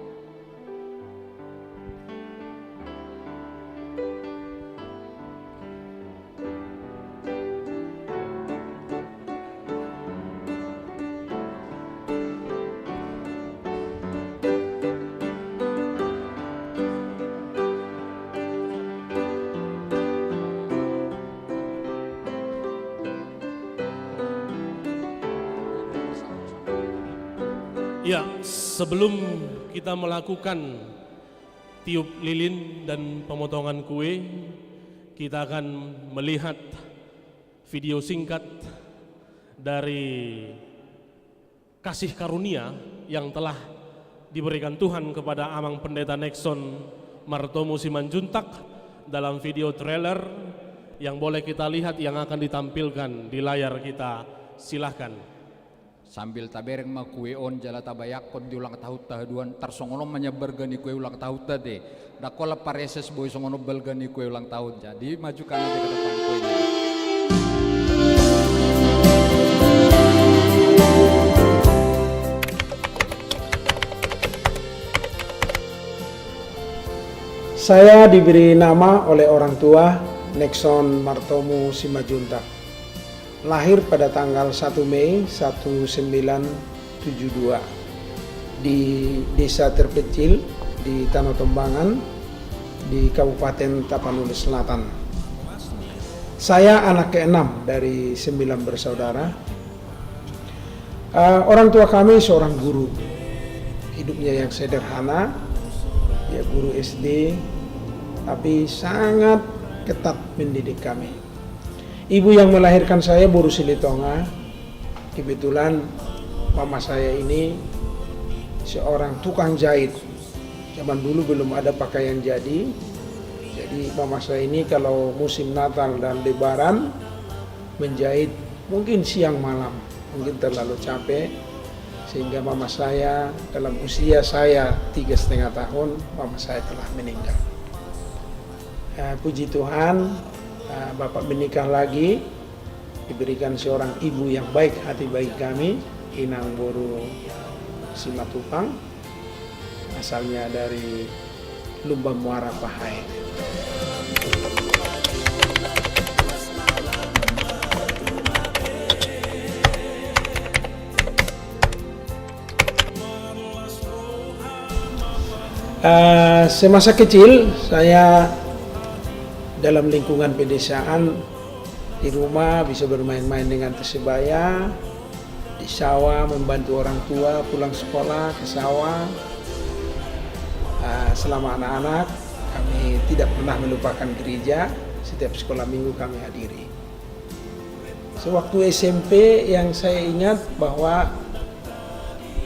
Ya, sebelum kita melakukan tiup lilin dan pemotongan kue, kita akan melihat video singkat dari kasih karunia yang telah diberikan Tuhan kepada Amang Pendeta Nexon Martomu Simanjuntak dalam video trailer yang boleh kita lihat, yang akan ditampilkan di layar kita. Silahkan. Sambil tabereng ma kue on jala tabayangkon di ulang tahunta haduan, tarsongon on ma nian balga ni kue ulang tahunta te. Ndang holan praeses boi songon on balga ni kue ulang tahun. Jadi majukan aja ke depan kuenya. Saya diberi nama oleh orang tua, Nexon Martomu Simanjuntak. Lahir pada tanggal satu Mei seribu sembilan ratus tujuh puluh dua di desa terpencil di Tano Tombangan, di Kabupaten Tapanuli Selatan. Saya anak keenam dari sembilan bersaudara. Eh, orang tua kami seorang guru. Hidupnya yang sederhana, ya, guru S D, tapi sangat ketat mendidik kami. Ibu yang melahirkan saya boru Silitonga. Kebetulan mama saya ini seorang tukang jahit. Zaman dulu belum ada pakaian jadi, Jadi mama saya ini kalau musim Natal dan Lebaran menjahit mungkin siang malam, mungkin terlalu capek, sehingga mama saya dalam usia saya tiga setengah tahun, mama saya telah meninggal. Eh, puji Tuhan, eh, bapak menikah lagi, diberikan seorang ibu yang baik hati bagi kami, Inang Boru Simatupang, asalnya dari Lumban Muara Pahait. Eh, semasa kecil saya dalam lingkungan pedesaan, di rumah bisa bermain-main dengan tersebaya, di sawah membantu orang tua pulang sekolah ke sawah. Eh, selama anak-anak kami tidak pernah melupakan gereja, setiap sekolah minggu kami hadiri. Sewaktu S M P yang saya ingat bahwa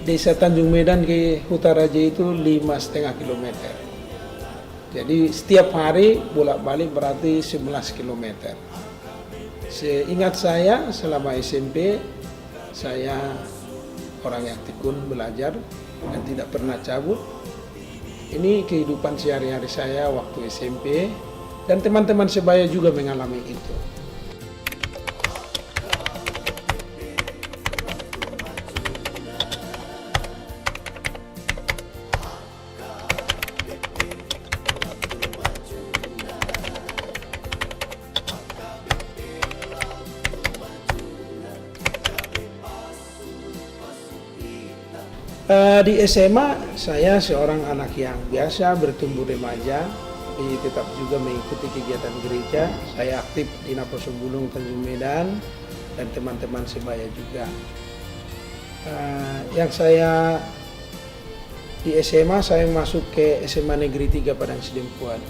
desa Tanjung Medan ke Hutaraja itu lima setengah kilometer. Jadi setiap hari bolak-balik berarti sebelas kilometer. Seingat saya selama S M P saya orang yang tekun belajar dan tidak pernah cabut. Ini kehidupan sehari-hari saya waktu S M P dan teman-teman sebaya juga mengalami itu. Eh, di S M A saya seorang anak yang biasa bertumbuh remaja, tapi tetap juga mengikuti kegiatan gereja. Saya aktif di Naposobulung Tanjung Medan dan teman-teman sebaya juga. Eh, yang saya di S M A saya masuk ke S M A Negeri tiga Padang Sidempuan.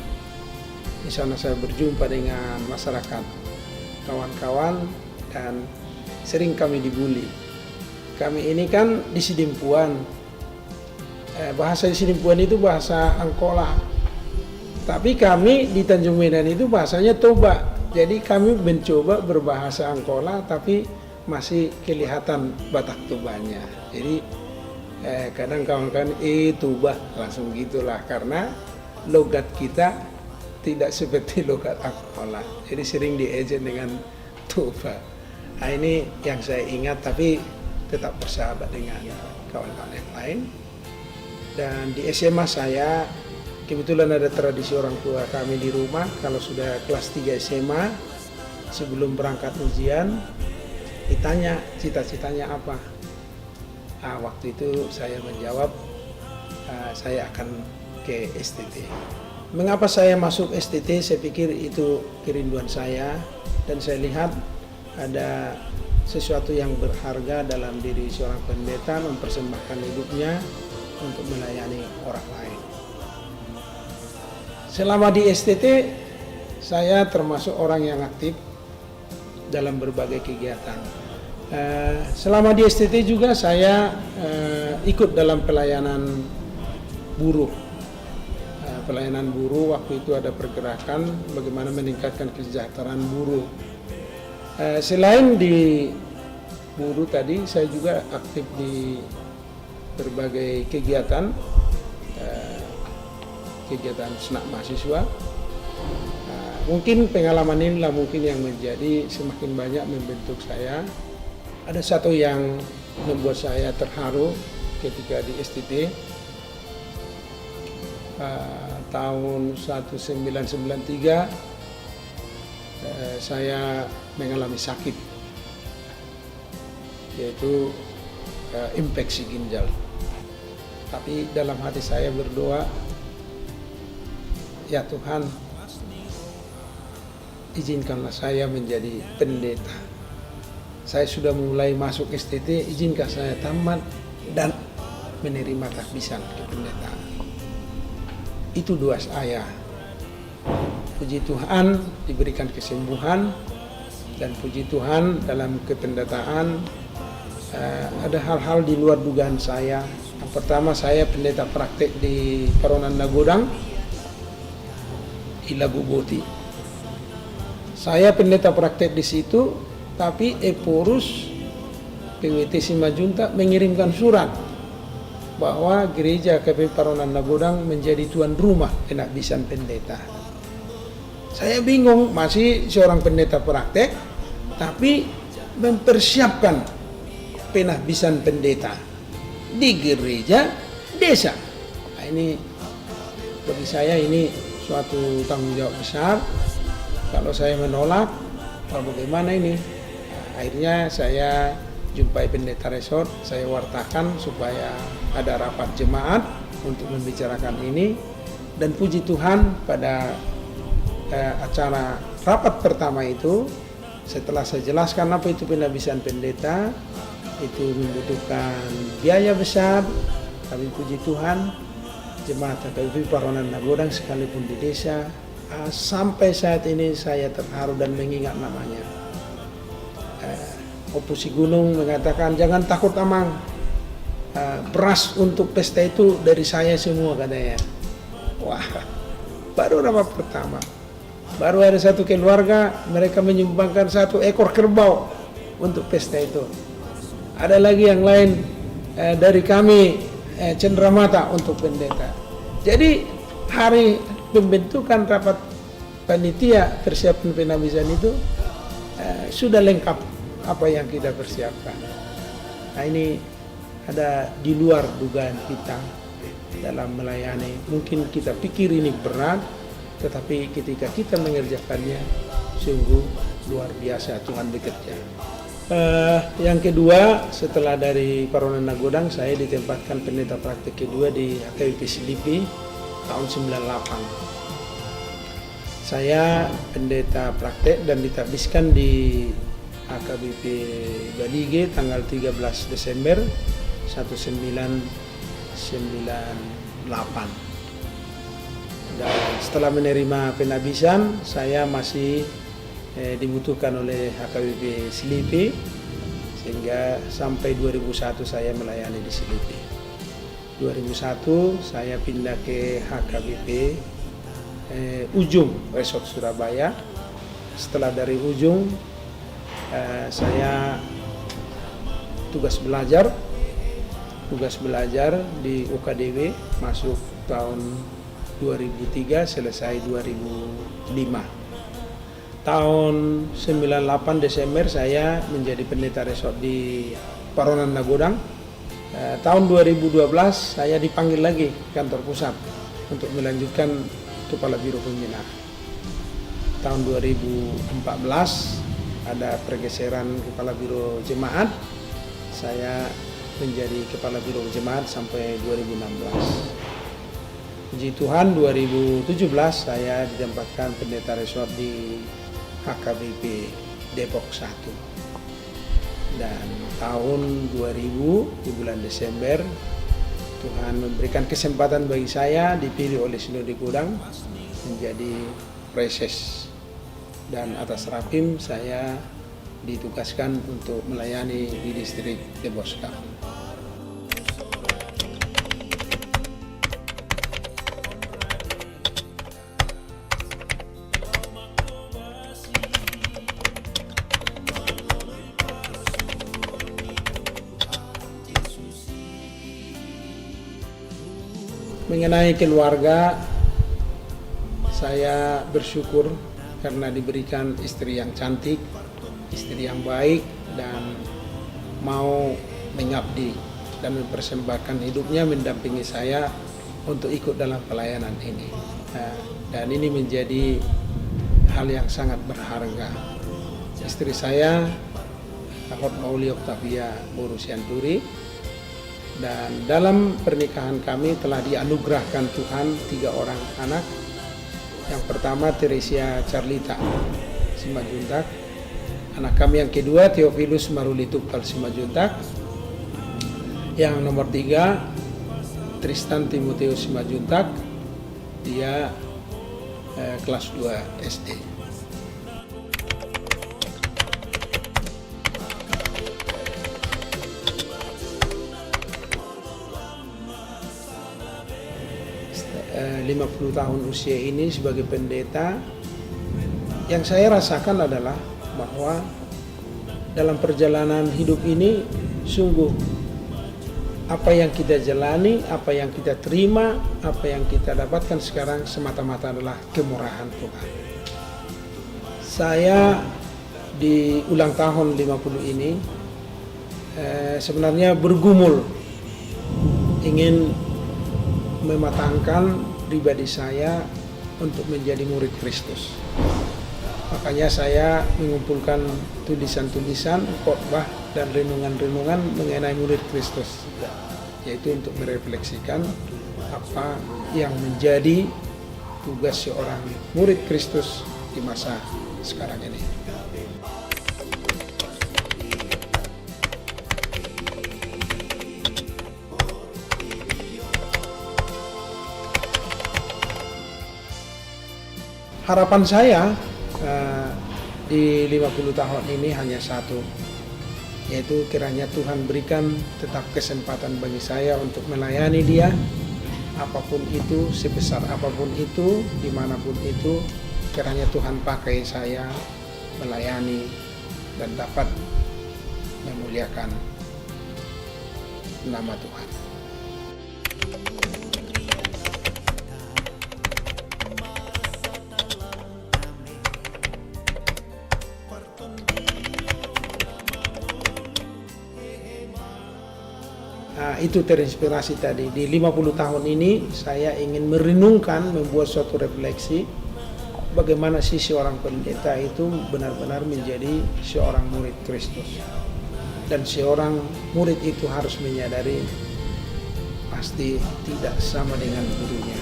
Di sana saya berjumpa dengan masyarakat, kawan-kawan, dan sering kami dibully. Kami ini kan di Sidempuan, eh, bahasa di Sidempuan itu bahasa Angkola. Tapi kami di Tanjung Medan itu bahasanya Toba. Jadi kami mencoba berbahasa Angkola, tapi masih kelihatan Batak Tobanya. Jadi, eh, kadang kawan-kawan, "Eh, Toba," langsung gitulah, karena logat kita tidak seperti logat Angkola. Jadi sering diejek dengan Toba. Nah, ini yang saya ingat, tapi tetap bersahabat dengan kawan-kawan yang lain. Dan di S M A saya, kebetulan ada tradisi orang tua kami di rumah, kalau sudah kelas tiga S M A, sebelum berangkat ujian, ditanya cita-citanya apa. Ah, waktu itu saya menjawab, ah, saya akan ke S T T. Mengapa saya masuk S T T? Saya pikir itu kerinduan saya, dan saya lihat ada sesuatu yang berharga dalam diri seorang pendeta, mempersembahkan hidupnya untuk melayani orang lain. Selama di S T T, saya termasuk orang yang aktif dalam berbagai kegiatan. Eh, selama di S T T juga saya, eh, ikut dalam pelayanan buruh. Eh, pelayanan buruh, waktu itu ada pergerakan bagaimana meningkatkan kesejahteraan buruh. Eh, selain di buruh tadi, saya juga aktif di berbagai kegiatan, eh, kegiatan Senak Mahasiswa. Eh, mungkin pengalaman inilah mungkin yang menjadi semakin banyak membentuk saya. Ada satu yang membuat saya terharu ketika di S T T, eh, tahun seribu sembilan ratus sembilan puluh tiga, eh, saya mengalami sakit, yaitu, eh, infeksi ginjal. Tapi dalam hati saya berdoa, "Ya Tuhan, izinkanlah saya menjadi pendeta. Saya sudah mulai masuk S T T, izinkan saya tamat dan menerima tahbisan kependetaan." Itu doa saya. Puji Tuhan, diberikan kesembuhan, dan puji Tuhan, dalam kependetaan, eh, ada hal-hal di luar dugaan saya. Yang pertama, saya pendeta praktek di Paronan Nagodang. i Laguboti. Saya pendeta praktek di situ, tapi Ephorus, P W T Simanjuntak mengirimkan surat bahwa gereja H K B P Paronan Nagodang menjadi tuan rumah penahbisan pendeta. Saya bingung, masih seorang pendeta praktek, tapi mempersiapkan penahbisan pendeta di gereja desa. Nah, ini bagi saya ini suatu tanggung jawab besar. Kalau saya menolak, wah, bagaimana ini? Nah, akhirnya saya jumpai pendeta resort, saya wartakan supaya ada rapat jemaat untuk membicarakan ini. Dan puji Tuhan, pada, eh, acara rapat pertama itu, setelah saya jelaskan apa itu penahbisan pendeta, itu membutuhkan biaya besar, tapi puji Tuhan, jemaat H K B P Paronan Nagodang sekalipun di desa, ah, sampai saat ini saya terharu dan mengingat namanya. Eh, Ompu Sigunung mengatakan, "Jangan takut, Amang. Eh, beras untuk pesta itu dari saya semua," katanya. Wah, baru rapat pertama. Baru ada satu keluarga, mereka menyumbangkan satu ekor kerbau untuk pesta itu. Ada lagi yang lain, eh, dari kami, eh, cenderamata untuk pendeta. Jadi, hari pembentukan rapat panitia persiapan penahbisan itu, eh, sudah lengkap apa yang kita persiapkan. Nah, ini ada di luar dugaan kita dalam melayani. Mungkin kita pikir ini berat, tetapi ketika kita mengerjakannya, sungguh luar biasa Tuhan bekerja. Eh, yang kedua, setelah dari Paronan Nagodang, saya ditempatkan pendeta praktek kedua di H K B P Selipi tahun sembilan delapan. Saya pendeta praktek dan ditahbiskan di H K B P Balige tanggal tiga belas Desember seribu sembilan ratus sembilan puluh delapan. Dan setelah menerima penahbisan, saya masih, eh, dibutuhkan oleh H K B P Selipi, sehingga sampai dua ribu satu saya melayani di Selipi. Dua ribu satu saya pindah ke H K B P, eh, Ujung, Resort Surabaya. Setelah dari Ujung, eh, saya tugas belajar, tugas belajar di U K D W, masuk tahun dua ribu tiga, selesai dua ribu lima. Tahun sembilan delapan Desember saya menjadi pendeta resort di Paronan Nagodang. Eh, tahun dua ribu dua belas saya dipanggil lagi kantor pusat untuk melanjutkan Kepala Biro Pembinaan. Tahun dua ribu empat belas ada pergeseran Kepala Biro Jemaat, saya menjadi Kepala Biro Jemaat sampai dua ribu enam belas. Puji Tuhan, dua ribu tujuh belas saya ditempatkan pendeta resort di H K B P Depok satu. Dan tahun dua ribu, di bulan Desember, Tuhan memberikan kesempatan bagi saya dipilih oleh Sinode Godang menjadi praeses. Dan atas rapim saya ditugaskan untuk melayani di distrik Debosca. Mengenai keluarga, saya bersyukur karena diberikan istri yang cantik, istri yang baik, dan mau mengabdi dan mempersembahkan hidupnya mendampingi saya untuk ikut dalam pelayanan ini. Nah, dan ini menjadi hal yang sangat berharga. Istri saya, Hot Mauli Octavia boru Sianturi, dan dalam pernikahan kami telah dianugerahkan Tuhan tiga orang anak. Yang pertama Teresia Carlita Simanjuntak, anak kami yang kedua Theophilus Maruli Tupal Simanjuntak, yang nomor tiga Tristan Timoteus Simanjuntak, dia, eh, kelas dua S D. Eh, Lima puluh tahun usia ini sebagai pendeta, yang saya rasakan adalah bahwa dalam perjalanan hidup ini, sungguh apa yang kita jalani, apa yang kita terima, apa yang kita dapatkan sekarang semata-mata adalah kemurahan Tuhan. Saya di ulang tahun lima puluh ini, eh, sebenarnya bergumul ingin mematangkan pribadi saya untuk menjadi murid Kristus. Makanya saya mengumpulkan tulisan-tulisan, khotbah, dan renungan-renungan mengenai murid Kristus, yaitu untuk merefleksikan apa yang menjadi tugas seorang murid Kristus di masa sekarang ini. Harapan saya, eh, di lima puluh tahun ini hanya satu, yaitu kiranya Tuhan berikan tetap kesempatan bagi saya untuk melayani Dia, apapun itu, sebesar apapun itu, dimanapun itu, kiranya Tuhan pakai saya melayani dan dapat memuliakan nama Tuhan. Nah, itu terinspirasi tadi. Di lima puluh tahun ini, saya ingin merenungkan, membuat suatu refleksi, bagaimana sih seorang pendeta itu benar-benar menjadi seorang murid Kristus. Dan seorang murid itu harus menyadari, pasti tidak sama dengan gurunya.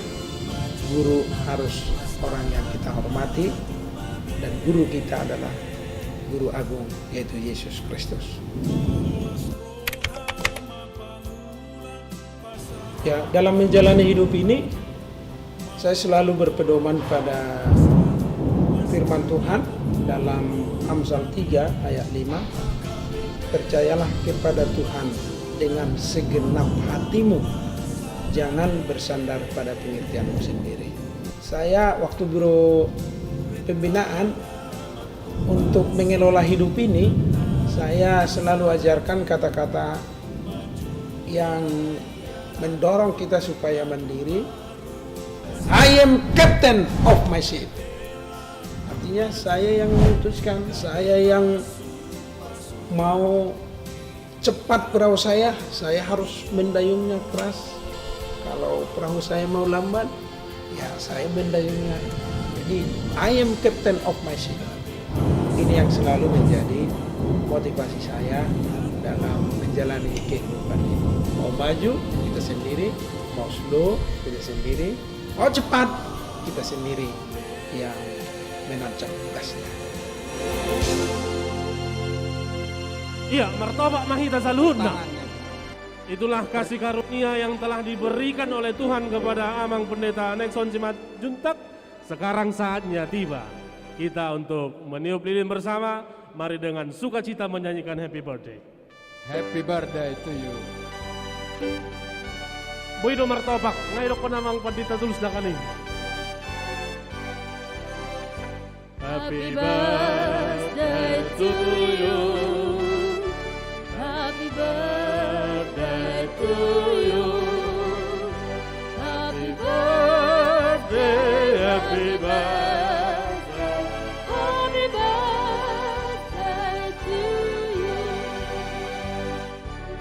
Guru harus orang yang kita hormati, dan guru kita adalah Guru Agung, yaitu Yesus Kristus. Ya, dalam menjalani hidup ini, saya selalu berpedoman pada firman Tuhan dalam Amsal tiga ayat lima, "Percayalah kepada Tuhan dengan segenap hatimu, jangan bersandar pada pengertianmu sendiri." Saya waktu biro pembinaan, untuk mengelola hidup ini, saya selalu ajarkan kata-kata yang mendorong kita supaya mandiri. "I am captain of my ship." Artinya, saya yang memutuskan, saya yang mau cepat perahu saya, saya harus mendayungnya keras. Kalau perahu saya mau lambat, ya, saya mendayungnya. Jadi, "I am captain of my ship." Ini yang selalu menjadi motivasi saya dalam menjalani kehidupan ini. Mau maju, kita sendiri. Mau slow, kita sendiri. Mau cepat, kita sendiri yang menancap gasnya. Iya, martopak ma hita saluhutna. Tangannya. Itulah kasih karunia yang telah diberikan oleh Tuhan kepada Amang Pendeta Nexon Simanjuntak. Sekarang saatnya tiba kita untuk meniup lilin bersama. Mari dengan sukacita menyanyikan Happy Birthday. Happy birthday to you. Boi do martopak, nga didokkon Amang Pandita Tulus Nakaning. Happy birthday to you. Happy birthday to you. Happy birthday, happy birthday. Happy birthday to you.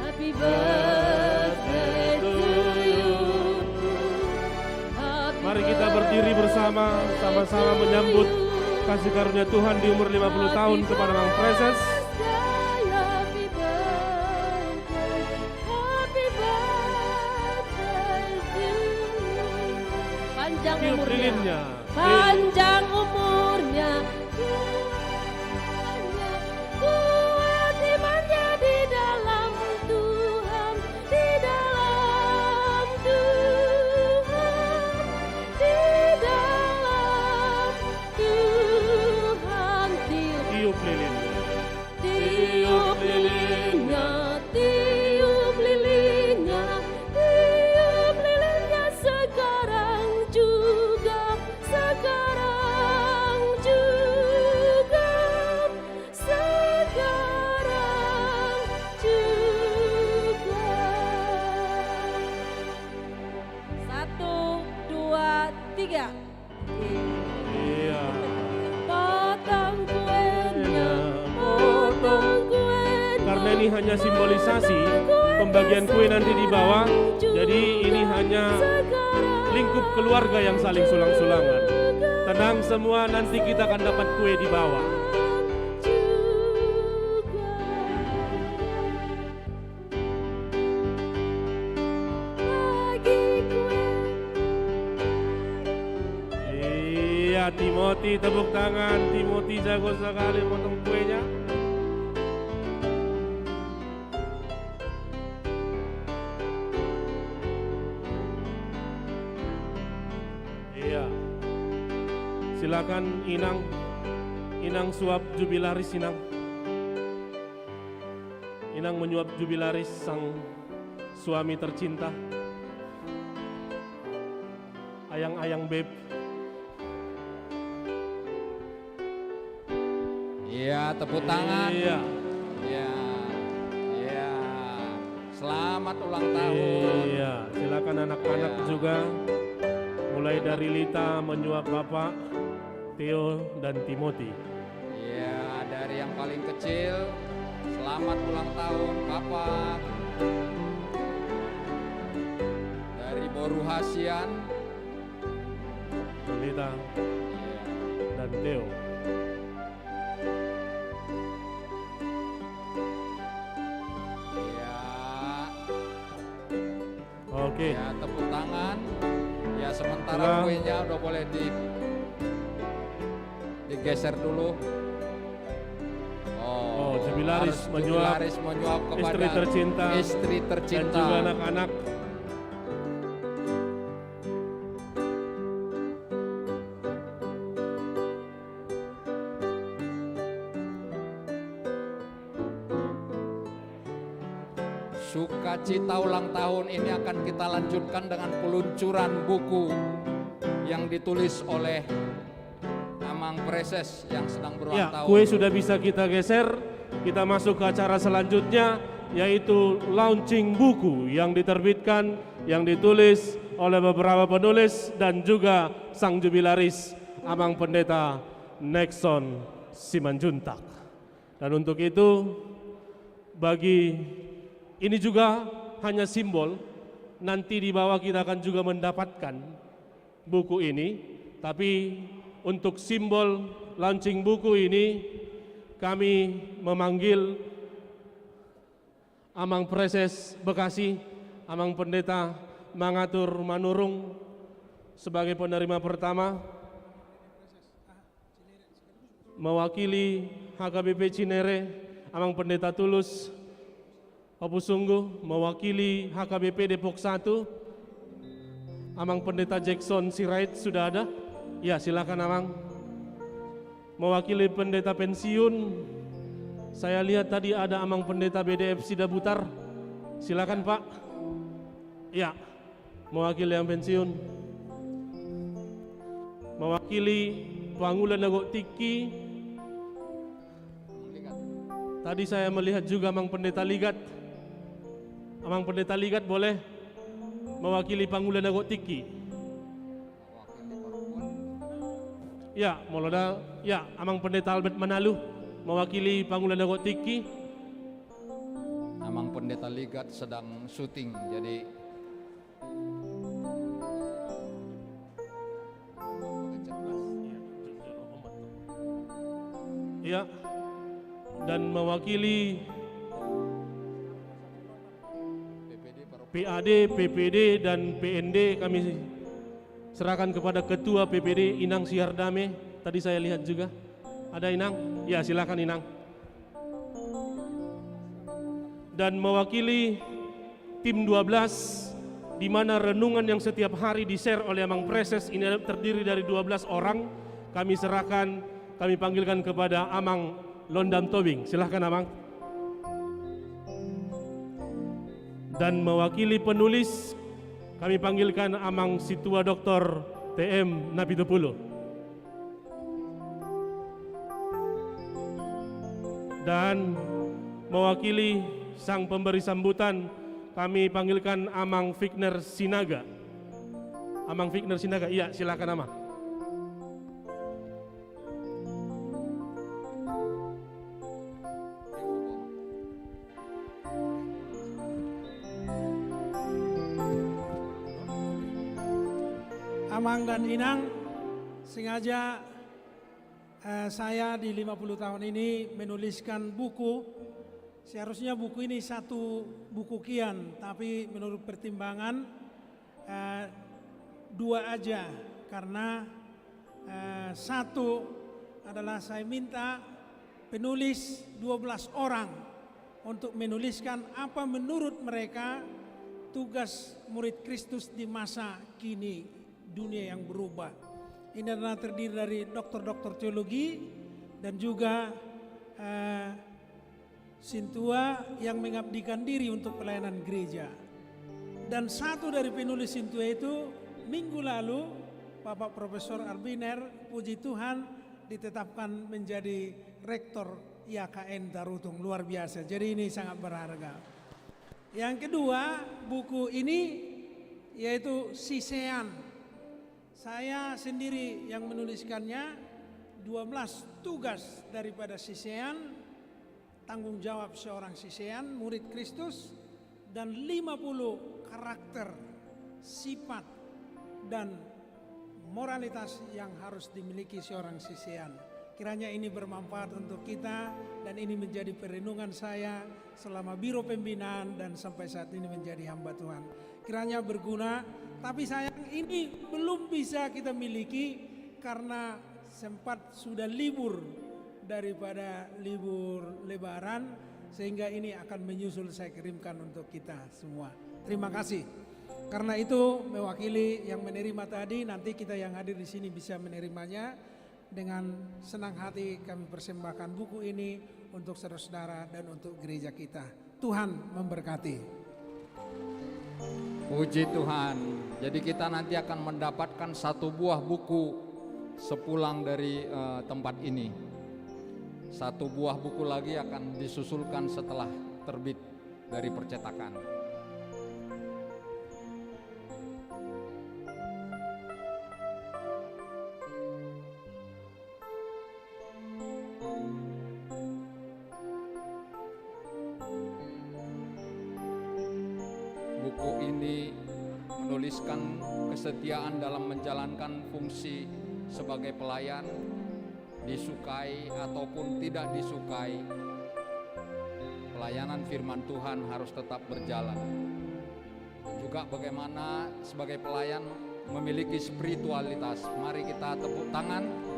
Happy birthday to you. Mari kita berdiri bersama, sama-sama menyambut kasih karunia Tuhan di umur lima puluh tahun kepada Mang Preses. Happy birthday, happy birthday to you. Panjang umurnya. Tiup lilinnya. Panjang umurnya, kiranya kuat imannya di dalam Tuhan, di dalam Tuhan, di dalam Tuhan. Tiup, tiup lilinnya. Tiup lilinnya, tiup lilinnya, tiup lilinnya sekarang juga. Ini hanya simbolisasi pembagian kue nanti di bawah. Jadi, ini hanya lingkup keluarga yang saling sulang-sulangan. Tenang semua, nanti kita akan dapat kue di bawah. Iya, Timothy, tepuk tangan. Timothy jago sekali motong kuenya. Iya. Silakan, Inang. Inang suap jubilaris, Inang. Inang menyuap jubilaris sang suami tercinta. Ayang-ayang, Beb. Iya, tepuk tangan. Iya. Iya. Iya. Selamat ulang tahun. Iya, silakan anak-anak juga. Mulai dari Lita menyuap Bapak, Theo, dan Timothy. Iya, dari yang paling kecil, selamat ulang tahun, Papa. Dari Boru Hasian. Lita. Iya. Dan Theo. Iya. Oke. Ya, tepuk tangan. Ya, sementara kuenya udah boleh di-, digeser dulu. Oh, oh, jubilaris menyuap istri tercinta dan juga anak-anak. Sukacita ulang tahun ini akan kita lanjutkan dengan peluncuran buku yang ditulis oleh Amang Preses yang sedang berulang tahun. Ya, kue sudah bisa kita geser. Kita masuk ke acara selanjutnya, yaitu launching buku yang diterbitkan, yang ditulis oleh beberapa penulis dan juga sang jubilaris, Amang Pendeta Nexon Simanjuntak. Dan untuk itu, bagi ini juga hanya simbol, nanti di bawah kita akan juga mendapatkan buku ini, tapi untuk simbol launching buku ini, kami memanggil Amang Preses Bekasi, Amang Pendeta Mangatur Manurung sebagai penerima pertama. Mewakili H K B P Cinere, Amang Pendeta Tulus Opusunggu. Mewakili H K B P Depok satu, Amang Pendeta Jackson Sirait sudah ada? Ya, silakan, Amang. Mewakili pendeta pensiun, saya lihat tadi ada Amang Pendeta B D F Sidabutar. Silakan, Pak. Ya. Mewakili yang pensiun. Mewakili Pangula na gok tingki. Tadi saya melihat juga Amang Pendeta Ligat. Amang Pendeta Ligat boleh mewakili Pangula na gok tingki. Ya, molo da, ya, Amang Pendeta Albert Manalu mewakili Pangula na gok tingki. Amang Pendeta Ligat sedang syuting, jadi Iya. Dan mewakili P A D, P P D, dan P N D kami serahkan kepada Ketua P P D, Inang Siardame. Tadi saya lihat juga. Ada, Inang? Ya, silakan, Inang. Dan mewakili tim dua belas, di mana renungan yang setiap hari di-share oleh Amang Preses ini terdiri dari dua belas orang, kami serahkan, kami panggilkan kepada Amang Londam Tobing. Silahkan, Amang. Dan mewakili penulis, kami panggilkan Amang Situa Doktor T M Napitupulu. Dan mewakili sang pemberi sambutan, kami panggilkan Amang Fikner Sinaga. Amang Fikner Sinaga, iya, silakan, Amang. Amang dan Inang, sengaja, eh, saya di lima puluh tahun ini menuliskan buku. Seharusnya buku ini satu buku kian, tapi menurut pertimbangan, eh, dua aja, karena, eh, satu adalah saya minta penulis dua belas orang untuk menuliskan apa menurut mereka tugas murid Kristus di masa kini, dunia yang berubah. Ini adalah terdiri dari doktor-doktor teologi dan juga, eh, sintua yang mengabdikan diri untuk pelayanan gereja. Dan satu dari penulis sintua itu, minggu lalu, Bapak Profesor Albiner, puji Tuhan, ditetapkan menjadi rektor Y K N Tarutung. Luar biasa. Jadi, ini sangat berharga. Yang kedua, buku ini yaitu Sisean. Saya sendiri yang menuliskannya, dua belas tugas daripada Sisean, tanggung jawab seorang Sisean, murid Kristus, dan lima puluh karakter, sifat, dan moralitas yang harus dimiliki seorang Sisean. Kiranya ini bermanfaat untuk kita dan ini menjadi perenungan saya selama Biro Pembinaan dan sampai saat ini menjadi hamba Tuhan. Kiranya berguna, tapi sayang ini belum bisa kita miliki karena sempat sudah libur daripada libur Lebaran, sehingga ini akan menyusul saya kirimkan untuk kita semua. Terima kasih. Karena itu, mewakili yang menerima tadi, nanti kita yang hadir di sini bisa menerimanya. Dengan senang hati kami persembahkan buku ini untuk saudara-saudara dan untuk gereja kita. Tuhan memberkati. Puji Tuhan. Jadi kita nanti akan mendapatkan satu buah buku sepulang dari, eh, tempat ini. Satu buah buku lagi akan disusulkan setelah terbit dari percetakan. Buku ini menuliskan kesetiaan dalam menjalankan fungsi sebagai pelayan, disukai ataupun tidak disukai, pelayanan firman Tuhan harus tetap berjalan. Juga bagaimana sebagai pelayan memiliki spiritualitas. Mari kita tepuk tangan.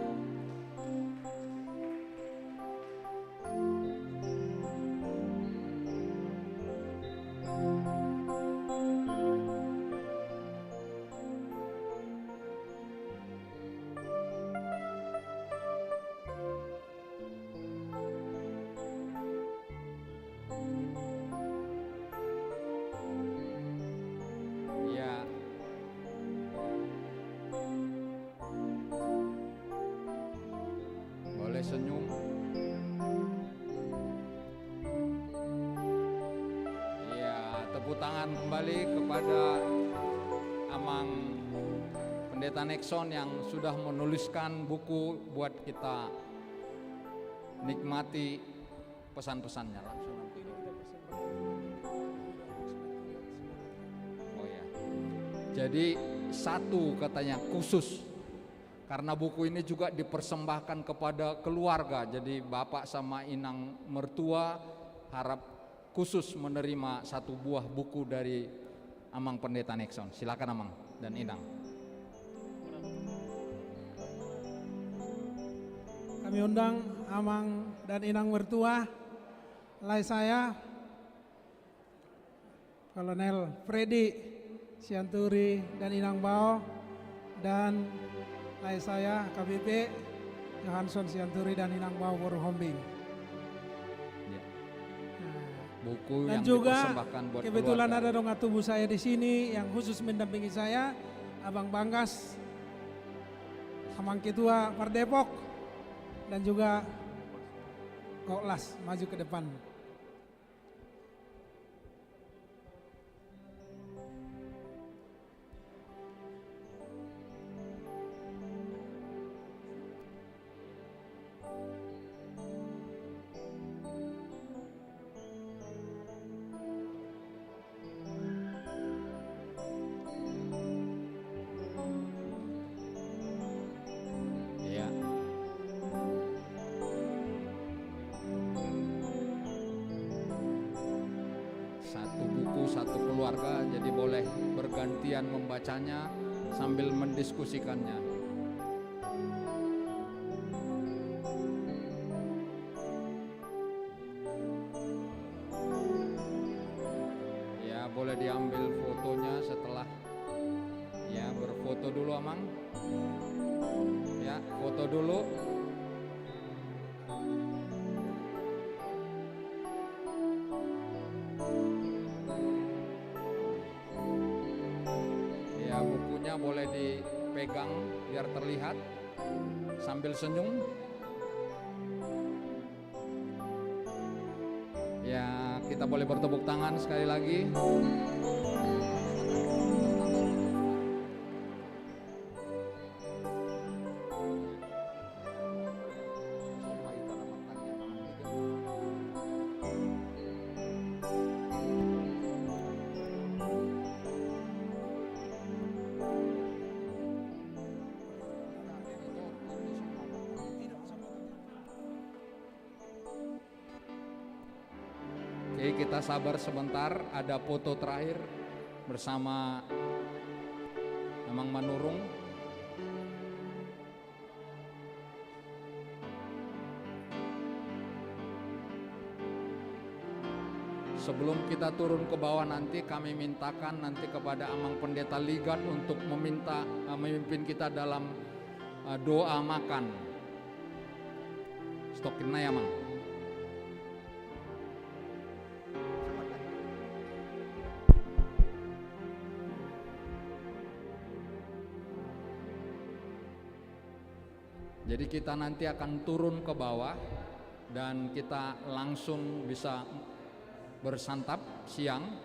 Ya. Boleh senyum. Ya, tepuk tangan kembali kepada Amang Pendeta Nexon yang sudah menuliskan buku buat kita nikmati pesan-pesannya langsung nanti. Oh ya. Jadi satu katanya khusus, karena buku ini juga dipersembahkan kepada keluarga. Jadi bapak sama inang mertua harap khusus menerima satu buah buku dari Amang Pendeta Nexon. Silakan Amang dan Inang. Kami undang Amang dan Inang mertua, lae saya, Kolonel Freddy Sianturi dan Inang Bao, dan lae saya, A K B P Johansson Sianturi dan Inang Bao Boru Hombing. Ya. Nah, buku dan yang juga dipersembahkan buat kebetulan keluarga. Ada dongan tubuh saya di sini yang khusus mendampingi saya, Abang Banggas, Amang Ketua Pardepok, dan juga Koklas maju ke depan. satu keluarga, jadi boleh bergantian membacanya sambil mendiskusikannya. Ya, boleh diambil fotonya setelah. Ya, berfoto dulu, Amang. Ya, foto dulu. Ya, bukunya boleh dipegang biar terlihat sambil senyum. Ya, kita boleh bertepuk tangan sekali lagi. Oke, kita sabar sebentar, ada foto terakhir bersama Amang Manurung. Sebelum kita turun ke bawah nanti, kami mintakan nanti kepada Amang Pendeta Ligat untuk meminta, eh, memimpin kita dalam, eh, doa makan. Stokin na ya, Mang. Jadi kita nanti akan turun ke bawah dan kita langsung bisa bersantap siang.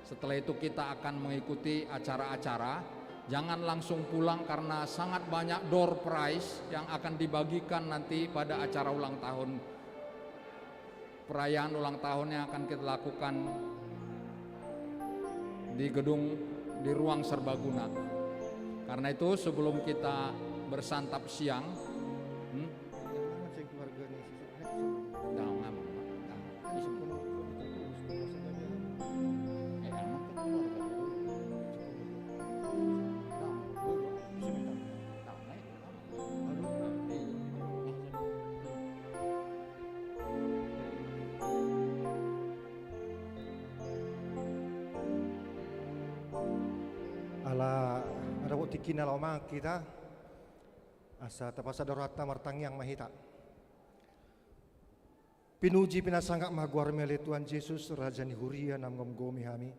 Setelah itu kita akan mengikuti acara-acara. Jangan langsung pulang karena sangat banyak door prize yang akan dibagikan nanti pada acara ulang tahun, perayaan ulang tahun yang akan kita lakukan di gedung, di ruang serbaguna. Karena itu, sebelum kita bersantap siang, hmm? Ala, ala dapot tingki na laho mangan hita, asa tapasahat rohanta, martangiang ma hita. Pinuji pinasangap ma goarMi ale Tuhan Jesus, Raja ni huria na manggomgomi hami.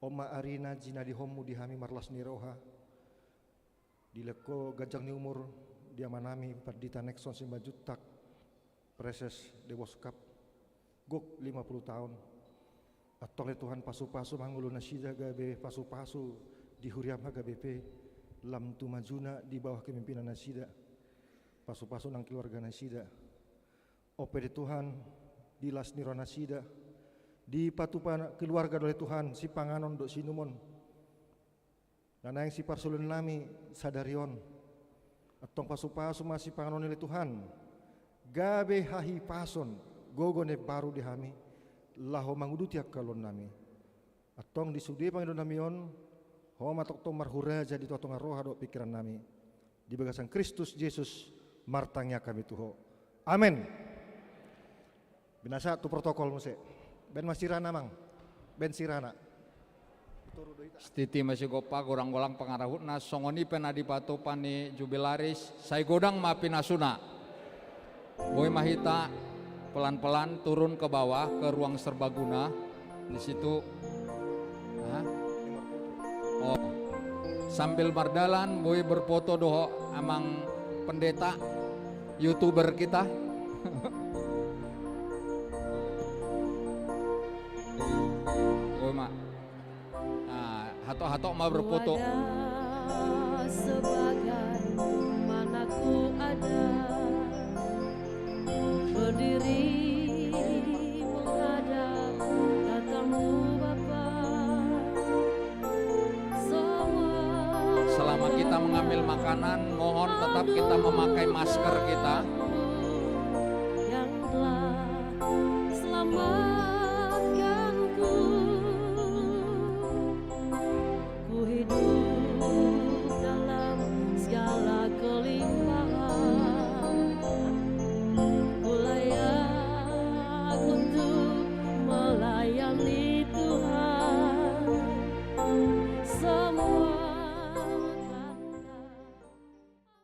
On ma arina jinadihonMu di hami marlas ni roha. Dilehon Ho ganjang ni umur di amanami Pandita Nexon Simanjuntak, Praeses Deboskap, gok lima puluh taon. Antong ale Tuhan, pasupasu ma ngolu nasida gabe pasupasu di huriaM, gabe pe lam tu majuna di bawah kepemimpinan nasida. Pasupasu nang keluarga nasida. On pe ale Tuhan, di las ni roha nasida, dipatupa keluarga do ale Tuhan sipanganon dohot siinumon na naeng siparsoalhon nami sadari on. Antong pasupasu ma sipanganon i ale Tuhan, gabe hahipason, gogo na imbaru di hami, laho manguduti angka ulaon nami. Antong di sude pangidoan nami on, Ho ma tongtong marhuraja di tongatonga roha dohot pingkiran nami. Di bagasan Kristus Jesus martangiang hami tu Ho. Amen. Binasahat tu protokol muse. Baen ma sirana, Amang. Baen sirana. Sititi ma sigompa, godang-godang pangarahutna, songon i pe na dipatupa ni jubilaris, sai godang ma pinasuna. Boi ma hita pelan-pelan turun ke bawah, ke ruang serbaguna. Di situ. Hah? Oh. Sambil mardalan, boi berfoto dohot Amang Pendeta, YouTuber kita. Boi ma. Nah, hatok-hatok ma berfoto. Ku ada sebagai mana ku ada, berdiri menghadap tatamu, Bapa. Semua. Selama kita mengambil makanan, mohon tetap kita memakai masker kita. Yang telah selama